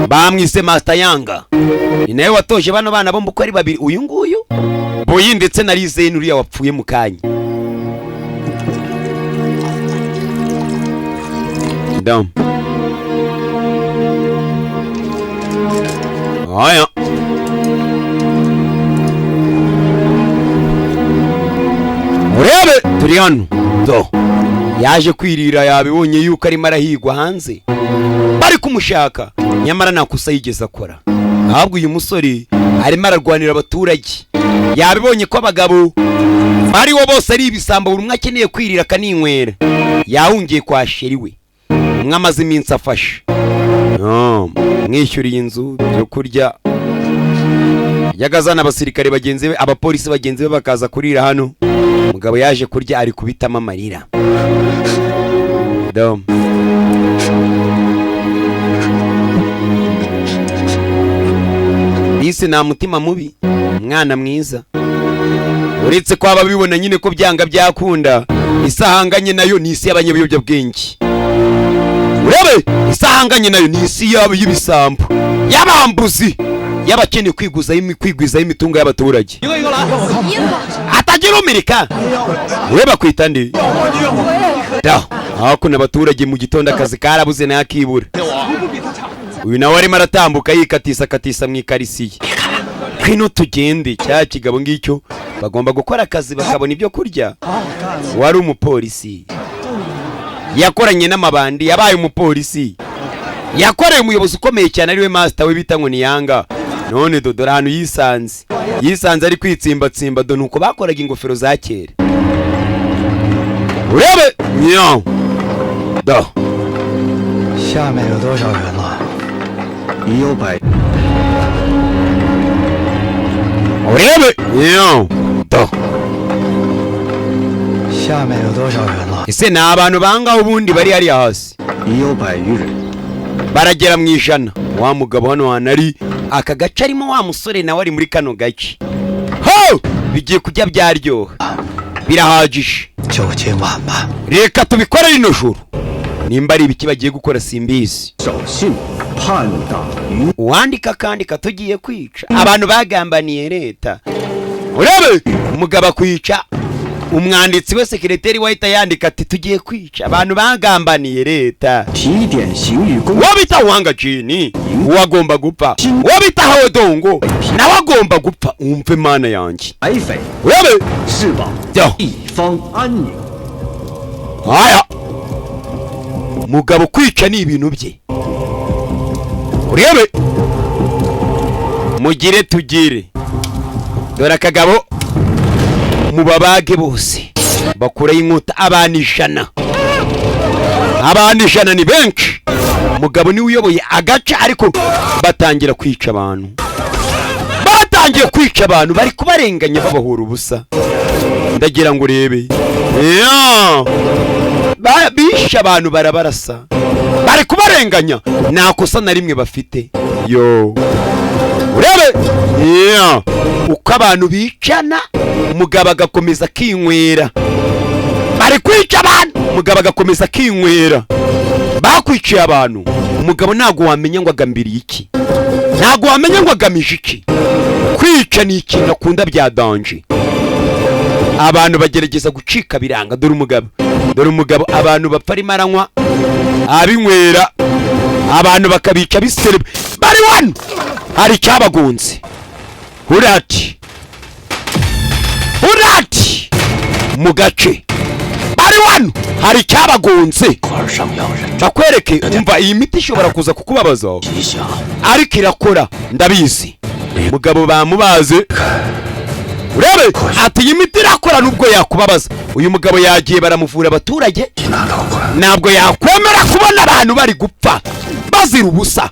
bamwise Master Yanga, ni nawe watoje bano bana bombi uko ari babiri, uyu nguyu Boyi ndetse na Lizeni uriya wapfuye mu kanya. Dam. Aya. Murebe turi hano. Do. Yaje kwirira, yabibonye yuko arimo arahigwa hanze. Bari kumushaka, nyamara nta kosa yigeze akora. Ahubwo uyu musore arimo ararwanira abaturage. Yabibonye ko abagabo bariwo bose ari ibisambo, buri umwe akeneye kwirira akaninywera. Yahungiye kwa sheri we, umwe amaze iminsi afashe. No, mwishyuriye inzu, byo kurya. Yagazana abasirikare bagenzi be, abapolisi bagenzi be bakaza kurira hano. Umugabo yaje kurya ari kubitamo amarira. Dom. Bisi nta mutima mubi, umwana mwiza. Uretse ko ababibona nyine ko byanga byakunda, isahanganye nayo ni isi y'abanyabiyobyabwenge. Urebe, isahanganye nayo ni isi yabo y'ibisambo, y'abambuzi, y'abakeneye kwigwizaho imitungo y'abaturage. Atagira umirika. Ureba kwita nde? Da, hakuno abaturage mu gitondo akazi karabuze nakibura. Uyu nawe arimo aratambuka yikatisa katisa mu ikarisiye. Kwino tugende, cya kigabo ngicyo bagomba gukora akazi bakabona ibyo kurya. Wari umupolisi, yakoranye n'amabandi, yabaye umupolisi, yakoreye umuyobozi ukomeye cyane ariwe master we bita ngo ni Yanga. None dodora ahantu yisanze, yisanze ari kwitsimbatsimba. Do nuko bakoraga ingofero za kera. Urebe nyo. Do. 下面有多少人了？已有百。 Urebe nyo. Do. 下面有多少人了？ Ese ni abantu bangaho ubundi bari hariya hasi? 已有百余人。 Baragera mu 100. Wa mugabo hano hantu ari aka gace arimo, wa musore nawe ari muri kano gace. Ho! Bigiye kujya byaryoha, birahagije. 就今晚吧。 Reka tubikore rino joro. Nimba ari ibiki bagiye gukora simbizi. 守信叛党于 Uwandika akandika tugiye kwica abantu bagambaniye leta. Urebe umugabo akwica, umwanditsi we sekireteri wahita yandika ati tugiye kwica abantu bagambaniye leta. 提点刑狱公 Uwo bita Wanga Jini uwo agomba gupfa, uwo bita Haodongo nawe agomba gupfa. Umve mana yanjye. 白匪， Urebe 是保 Yo. 一方安宁。 Aya mugabo kwica ni ibintu bye. Urebe mugire tugire, dore akagabo mubabage bose bakureho inkota. Abantu 100, abantu 100 ni benshi. Mugabo niwe uyoboye agace, ariko batangira kwica abantu, batangiye kwica abantu, bari kubarenganya babahora ubusa. Ndagira ngo urebe. Yeah. Bishe abantu barabarasa, bari kubarenganya, nta kosa na rimwe bafite. Yo. Urebe. Yeah. Uko abantu bicana, umugabo agakomeza akinywera. Bari kwica abantu, umugabo agakomeza akinywera. Bakwiciye abantu, umugabo ntago wamenya ngo agambiriye iki, ntago wamenya ngo agamije iki. Kwica ni ikintu akunda bya danger. Abantu bagerageza gucika biranga. Dore umugabo, dore umugabo, abantu bapfa arimo aranywa abinywera, Abantu bakabica biserebe bari wano. Hari icyabagunze. Urati urati mu gace bari wano, hari icyabagunze. Bakwereke, umva, iyi miti ishobora kuza kukubabaza ariko irakora, ndabizi. Mugabo bamubaze, urebe ati iyi miti irakora nubwo yakubabaza. Uyu mugabo yagiye baramuvura abaturage, ntabwo yakwemera kubona abantu bari gupfa bazira ubusa.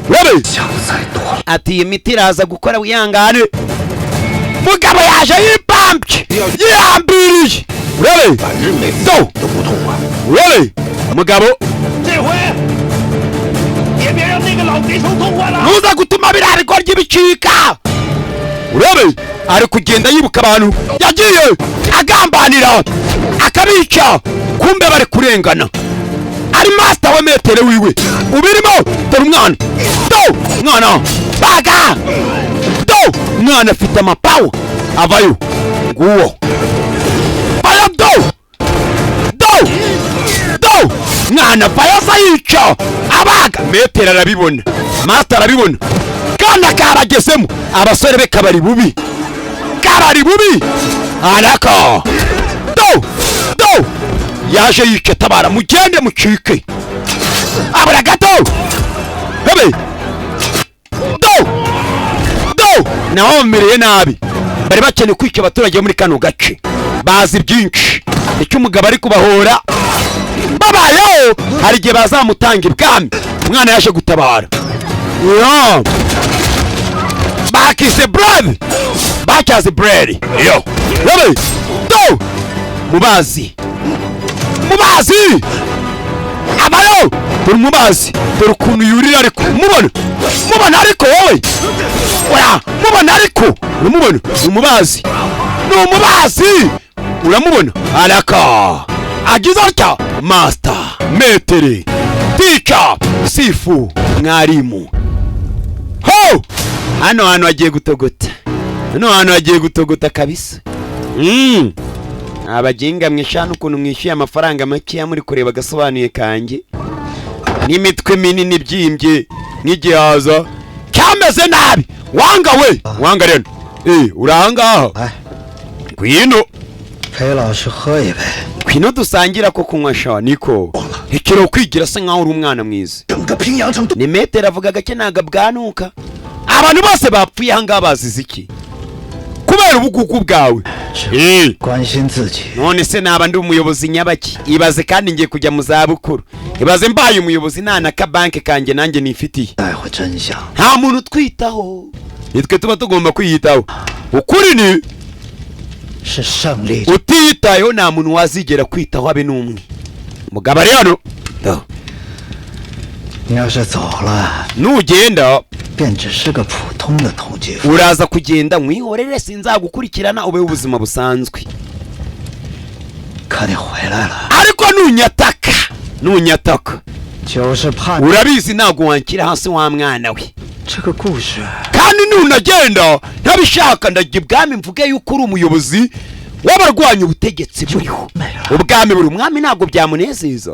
Urebe ati iyi miti iraza gukora, wihangane. Mugabo yaje yipambye yihambiriye. Urebe do, urebe mugabo, ntuza gutuma biriya bigoryi bicika. Urebe ari kugenda yibuka abantu yagiye agambanira akabica, kumbe bari kurengana. Ari master we metere wiwe ubirimo. Dore umwana do, mwana baga do, mwana afite amapawa avayo nguwo bayo do do do, mwana bayo ayica abaga. Metere arabibona, master arabibona, kana karagezemo. Abasore be kabari bubi, kabari bubi arako do do, yaje yica tabara, mugende mucike. Abura gato hebe do do, naho mereye nabi. Bari bakeneye kwica abaturage muri kano gace, bazi byinshi. Icyo umugabo ari kubahora babayeho, hari igihe bazamutanga ibwami. Umwana yaje gutabara. Yo bakise bread, bakaze bread. Yo hebe do, mubazi mubazi abayo. Dore umubazi, dore ukuntu yurira, ariko mubona mubona, ariko wowe oya mubona, ariko uramubona. Umubazi ni umubazi, uramubona araka agize atya. Master metere teacher sifu mwarimu. Ho hano hantu hagiye gutogota, hano hantu hagiye gutogota kabisa. Abaginga mwishana ukuntu mwishyuye amafaranga make muri kureba agasobanuye kanjye n'imitwe minini byimbye nk'igihaza cyameze nabi. Wanga we wanga rero, urahangaha ngwino ngwino dusangira ko kunywa sha niko ikiro kwigira se nkaho uri umwana mwiza. Ni metero avuga gake ntago bwanuka. Abantu bose bapfuye ahangaha bazize iki? Kubera ubugugu bwawe. None se naba ndi umuyobozi nyabaki? Ibaze kandi ngiye kujya mu zabukuru. Ibaze mbaye umuyobozi nta na kabanke kanjye nanjye nifitiye. Nta muntu utwitaho, nitwe tuba tugomba kwiyitaho. Ukuri ni utiyitayeho nta muntu wazigera kwitaho abe n'umwe. Mugabo ari hano nugenda uraza kugenda mwihorere, sinzagukurikirana, ube ubuzima busanzwe. Ariko nunyataka nunyataka urabizi ntabwo wankira hasi wa mwana we. Kandi nunagenda ntabishaka ndajya ibwami mvuge yuko uri umuyobozi w'abarwanya ubutegetsi buriho. Ubwami buri umwami ntabwo byamunezeza.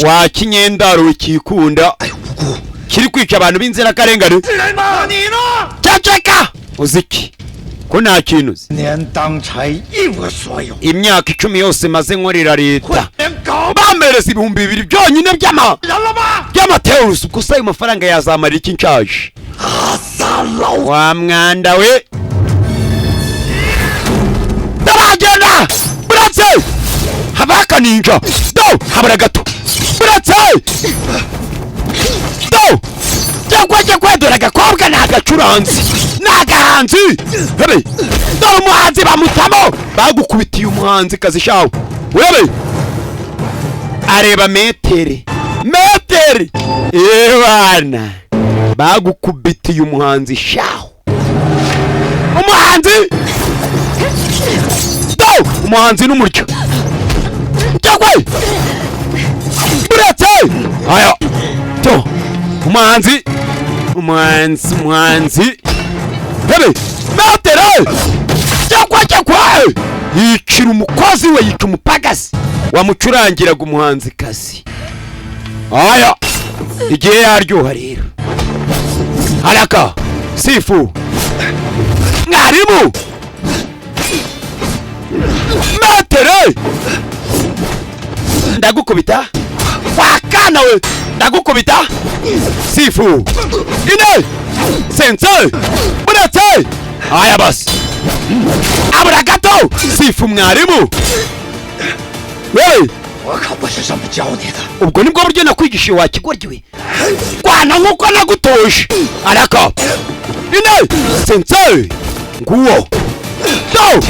Wa kinyendaro kikunda kiri kwica abantu b'inzirakarengane. Ceceka uziki ko nta kintu uzi. Imyaka 10 yose maze nkorera leta bamereza 2000 byonyine by'amateusi gusa. Ayo mafaranga yazamara iki nshaje? Wa mwanda we ndaragenda buratse habaka ninja do habura gato buratse do cyangwa dore agakobwa ni agacuranzi ni agahanzi. Hebe dore umuhanzi bamutamo, bagukubitiye umuhanzi kazi shawe. Urebe areba metere metere ebana, bagukubitiye umuhanzi shawe. Umuhanzi do, umuhanzi n'umuryo cyangwa buretse aya to umuhanzi umuhanzi umuhanzi hebe metere cyangwa yicira umukozi we, yica umupagasi wamucurangiraga umuhanzi kazi. Aya igihe yaryoha rero. Haraka sifu mwarimu matere, ndagukubita wakana we, ndagukubita. Sifu ine sensei buretse. Aya basi, abura gato. Sifu mwarimu wewe, 我可不是这么教你的。 Ubwo nibwo buryo nakwigishije wa kigoryi we? Rwana nkuko nagutoje. Araka ine sensei, nguwo do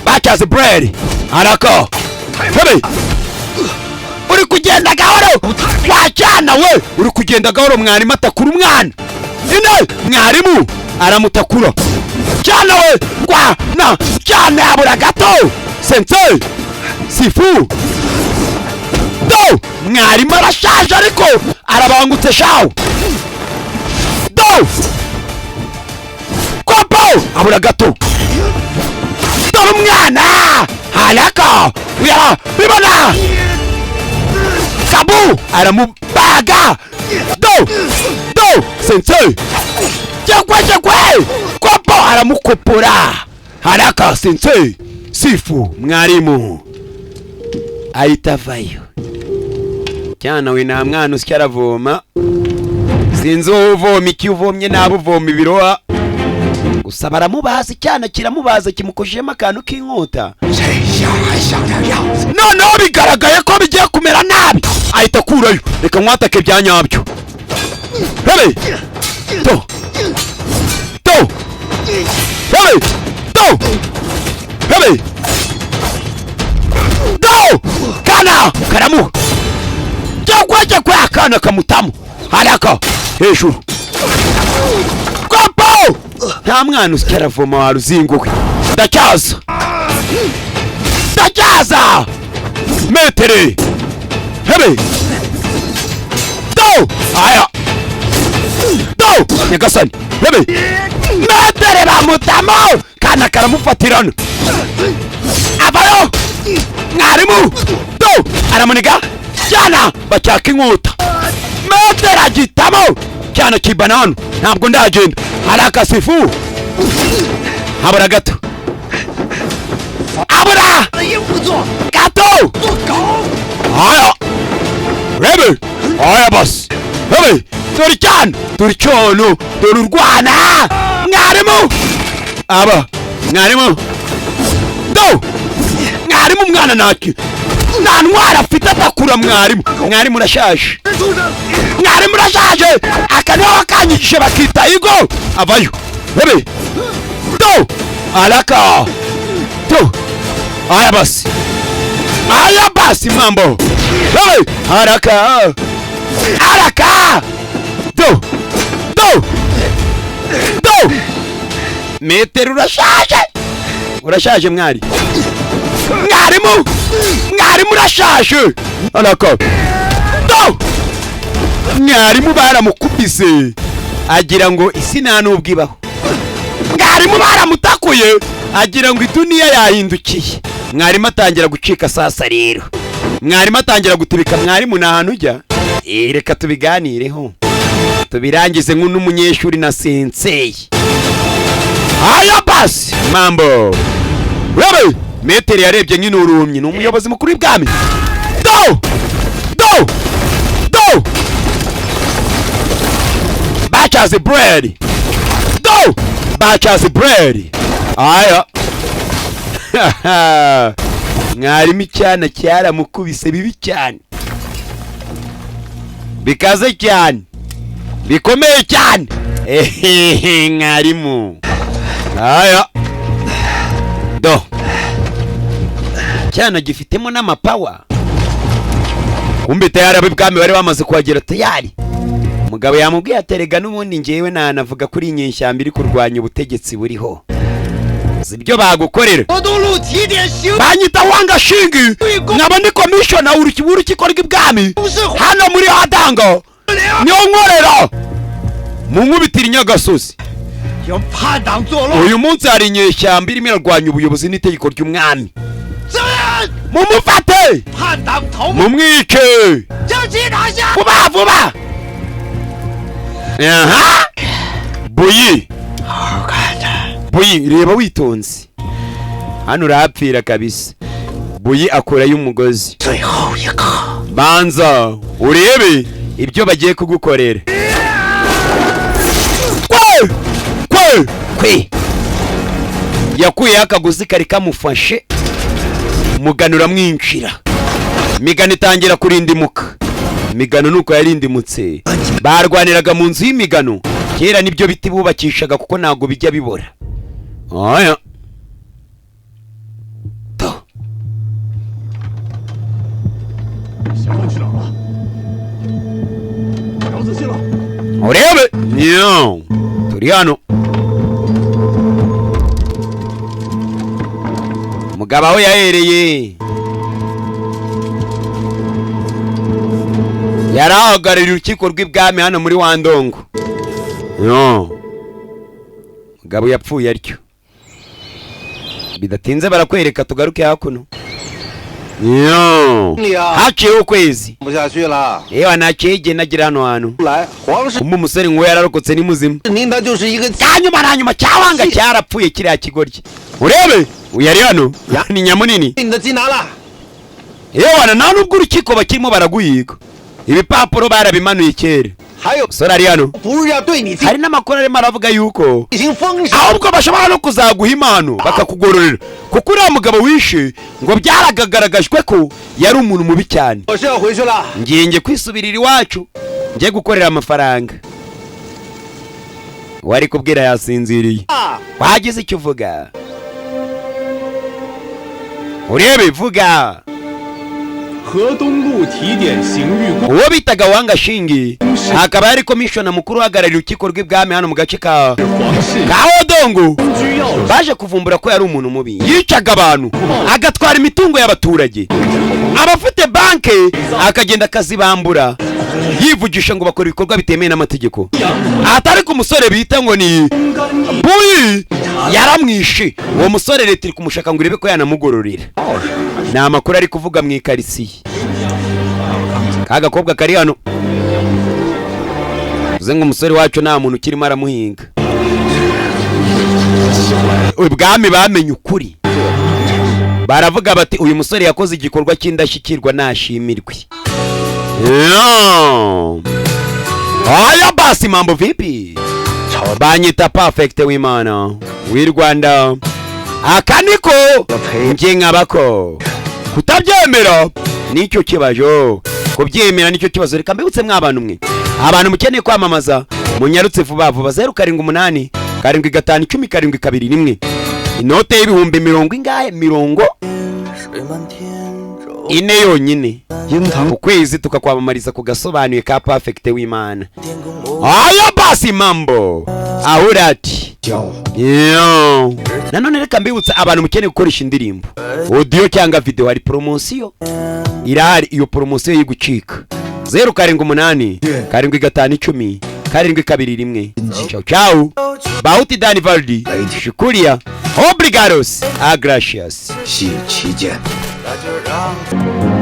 bacyaze bread. Araka hebe, uri kugenda gahoro wajyana we, uri kugenda gahoro. Mwarimu atakura umwana ine, mwarimu aramutakura cyane we, rwana cyane. Abura gato. Sensei sifu do, mwarimu arashaje ariko arabangutse shawo. Do kopo, abura gato. Dore umwana haraka ya bibona kabu, aramubaga. Do do sensei, jekwe jekwe, kopo aramukopora. Haraka sensei sifu, mwarimu ahita avayo. Cyana we, nta mwana usya aravoma, sinzi wowe uvoma iki, uvomye nabi, uvoma ibiroha gusa. Baramubaza, icyana kiramubaza, kimukojejemo akantu k'inkota. 这下还像点样子？ Noneho bigaragaye ko bigiye kumera nabi, ahita akurayo. Reka nkwatake bya nyabyo. Hebe to to, hebe to, hebe do, kana karamuha cyangwa jya akana kamutamu. Haraka hejuru kopo, nta mwana usya aravoma wa ruzingo we. Ndacyaza, ndacyaza. Metere hebe do, aya do, nyagasani. Hebe metere, bamutamo kana karamufatirana, avayo. Mwarimu do aramuniga cyana, bacyaka inkota, metere agitamo cyana kibanano. Ntabwo ndagenda. Haraka sifu, habura gato, abura 硬不做， gato. 做狗！ Aya rebe, aya basi, rebe, dore cyane, dore cyono, dore urwana. Mwarimu aba mwarimu do, mwarimu umwana ntacyo, nta ntwara afite, atakura mwarimu. Mwarimu urashaje, mwarimu urashaje. Aka niho wakanyigishije, bakita igo. Avayo rebe do, araka do, aya basi, aya basi, mambo. Hey, haraka haraka, do do do, metero urashaje, urashaje mwari, mwarimu, mwarimu urashaje. Haraka do, mwarimu baramukubise agira ngo isi nta nubwo ibaho. Mwarimu baramutakuye agira ngo iduniya yahindukiye. Mwarimu atangira gucika. Sasa rero mwarimu atangira gutibika. Mwarimu, nta hantu ujya. Reka tubiganireho tubirangize nk'umunyeshuri na sensei. Aya basi, mambo. Rebe metero yarebye nk'inurumyi, ni umuyobozi mukuru w'ibwami. Do do do, bachazi bread, do bachazi bread. Aya mwarimu, icyana cyaramukubise bibi cyane, bikaze cyane, bikomeye cyane. Ehehe, mwarimu aya do, cyana gifitemo n'amapawa. Kumbe tayari ab'ibwami bari bamaze kuhagera tayari. Umugabo yamubwiye aterega n'ubundi ngewe nanavuga kuri inyeshyamba iri kurwanya ubutegetsi buriho, si ibyo bagukorera. 国东路提点刑 Banyita Wanga Shingi, nkaba ni komishona w'urukiko rw'ibwami hano muri Hadango, niho nkorera mu nkubitiro inyagasozi. 要叛党作乱， Uyu munsi hari inyeshyamba irimo irarwanya ubuyobozi n'itegeko ry'umwami. 责任。Mumufate, mumwice vuba vuba. Aha, Buyi, Buyi, reba witonze, hano urahapfira kabisa. Buyi akurayo umugozi. Banza urebe ibyo bagiye kugukorera. Kwe kwe kwe, yakuyeho akagozi kari kamufashe, mugano uramwinjira, migano itangira kurindimuka. Migano nuko yarindimutse. Barwaniraga mu nzu y'imigano kera, nibyo biti bubakishaga kuko ntabwo bijya bibora. Aya to urebe nyo, turi hano. Mugabo aho yahereye yarahagarariye urukiko rw'ibwami hano muri Wandongo. Yo, mugabo yapfuye atyo. Bidatinze barakwereka, tugaruke hakuno. Yo, haciyeho ukwezi. 不下去了。 Yewe, ntakege nagira hano hantu. 来，皇室 Kumba umusore ngo yararokotse ni muzima. 您他就是一个 Cyanyuma na nyuma cyawanga cyarapfuye kiriya kigoryi. Urebe uyu ari hano ni nyamunini. 你的金拿了。 Yewe, nta nubwo urukiko bakirimo baraguhiga, ibipapuro barabimanuye kera. 还有， Umusore ari hano. 不是要对你进 Hari n'amakuru arimo aravuga yuko 行封赏， ahubwo bashobora no kuzaguha impano bakakugororera, kuko uriya mugabo wishe ngo byaragaragajwe ko yari umuntu mubi cyane. 我是要回去了。 Ngiye nge kwisubirira iwacu, ngiye gukorera amafaranga. Wari kubwira yasinziriye. Wagize icyo uvuga, urebe vuga. 河东路提点刑狱官 Uwo bitaga Wanga Shingi akaba yari komishona mukuru uhagarariye urukiko rw'ibwami hano mu gace ka 皇室 ka Odongo. 居要 Baje kuvumbura ko yari umuntu mubi, yicaga abantu, agatwara imitungo y'abaturage, abafite banke akagenda akazibambura, yivugisha ngo bakora ibikorwa bitemewe n'amategeko. Atari ku musore bita ngo ni Buyi yaramwishe. Uwo musore leta iri kumushaka ngo irebe ko yanamugororera. Ni amakuru ari kuvuga mu ikarisiye. Ka gakobwa kari hano uze ngo umusore wacu nta muntu ukirimo aramuhinga. Ubwami bamenye ukuri, baravuga bati uyu musore yakoze igikorwa cy'indashyikirwa, nashimirwe. Yeah. Haya basi, mambo vipi? Banyita Perfect w'Imana w'i Rwanda. Aka niko njye nkabako kutabyemera nicyo kibazo, kubyemera nicyo kibazo. Reka mbibutse mw'abantu mwe, abantu mukeneye kwamamaza munyarutse vuba vuba. 078 75 10 7 21. Inote y'ibihumbi mirongo ingahe, 40 yonyine 鹰腾 ku kwezi, tukakwamamariza ku gasobanuye ka Perfect w'Imana. Aya basi, mambo ahurati. Yo. Nanone reka mbibutsa abantu mukeneye gukoresha indirimbo audio cyangwa video, hari promosiyo irahari. Iyo promosiyo y'igucika, 078 75 10 7 21. Ciao ciao, bauti dani valdi shukuria obrigados agracias. 系旗舰。那就让。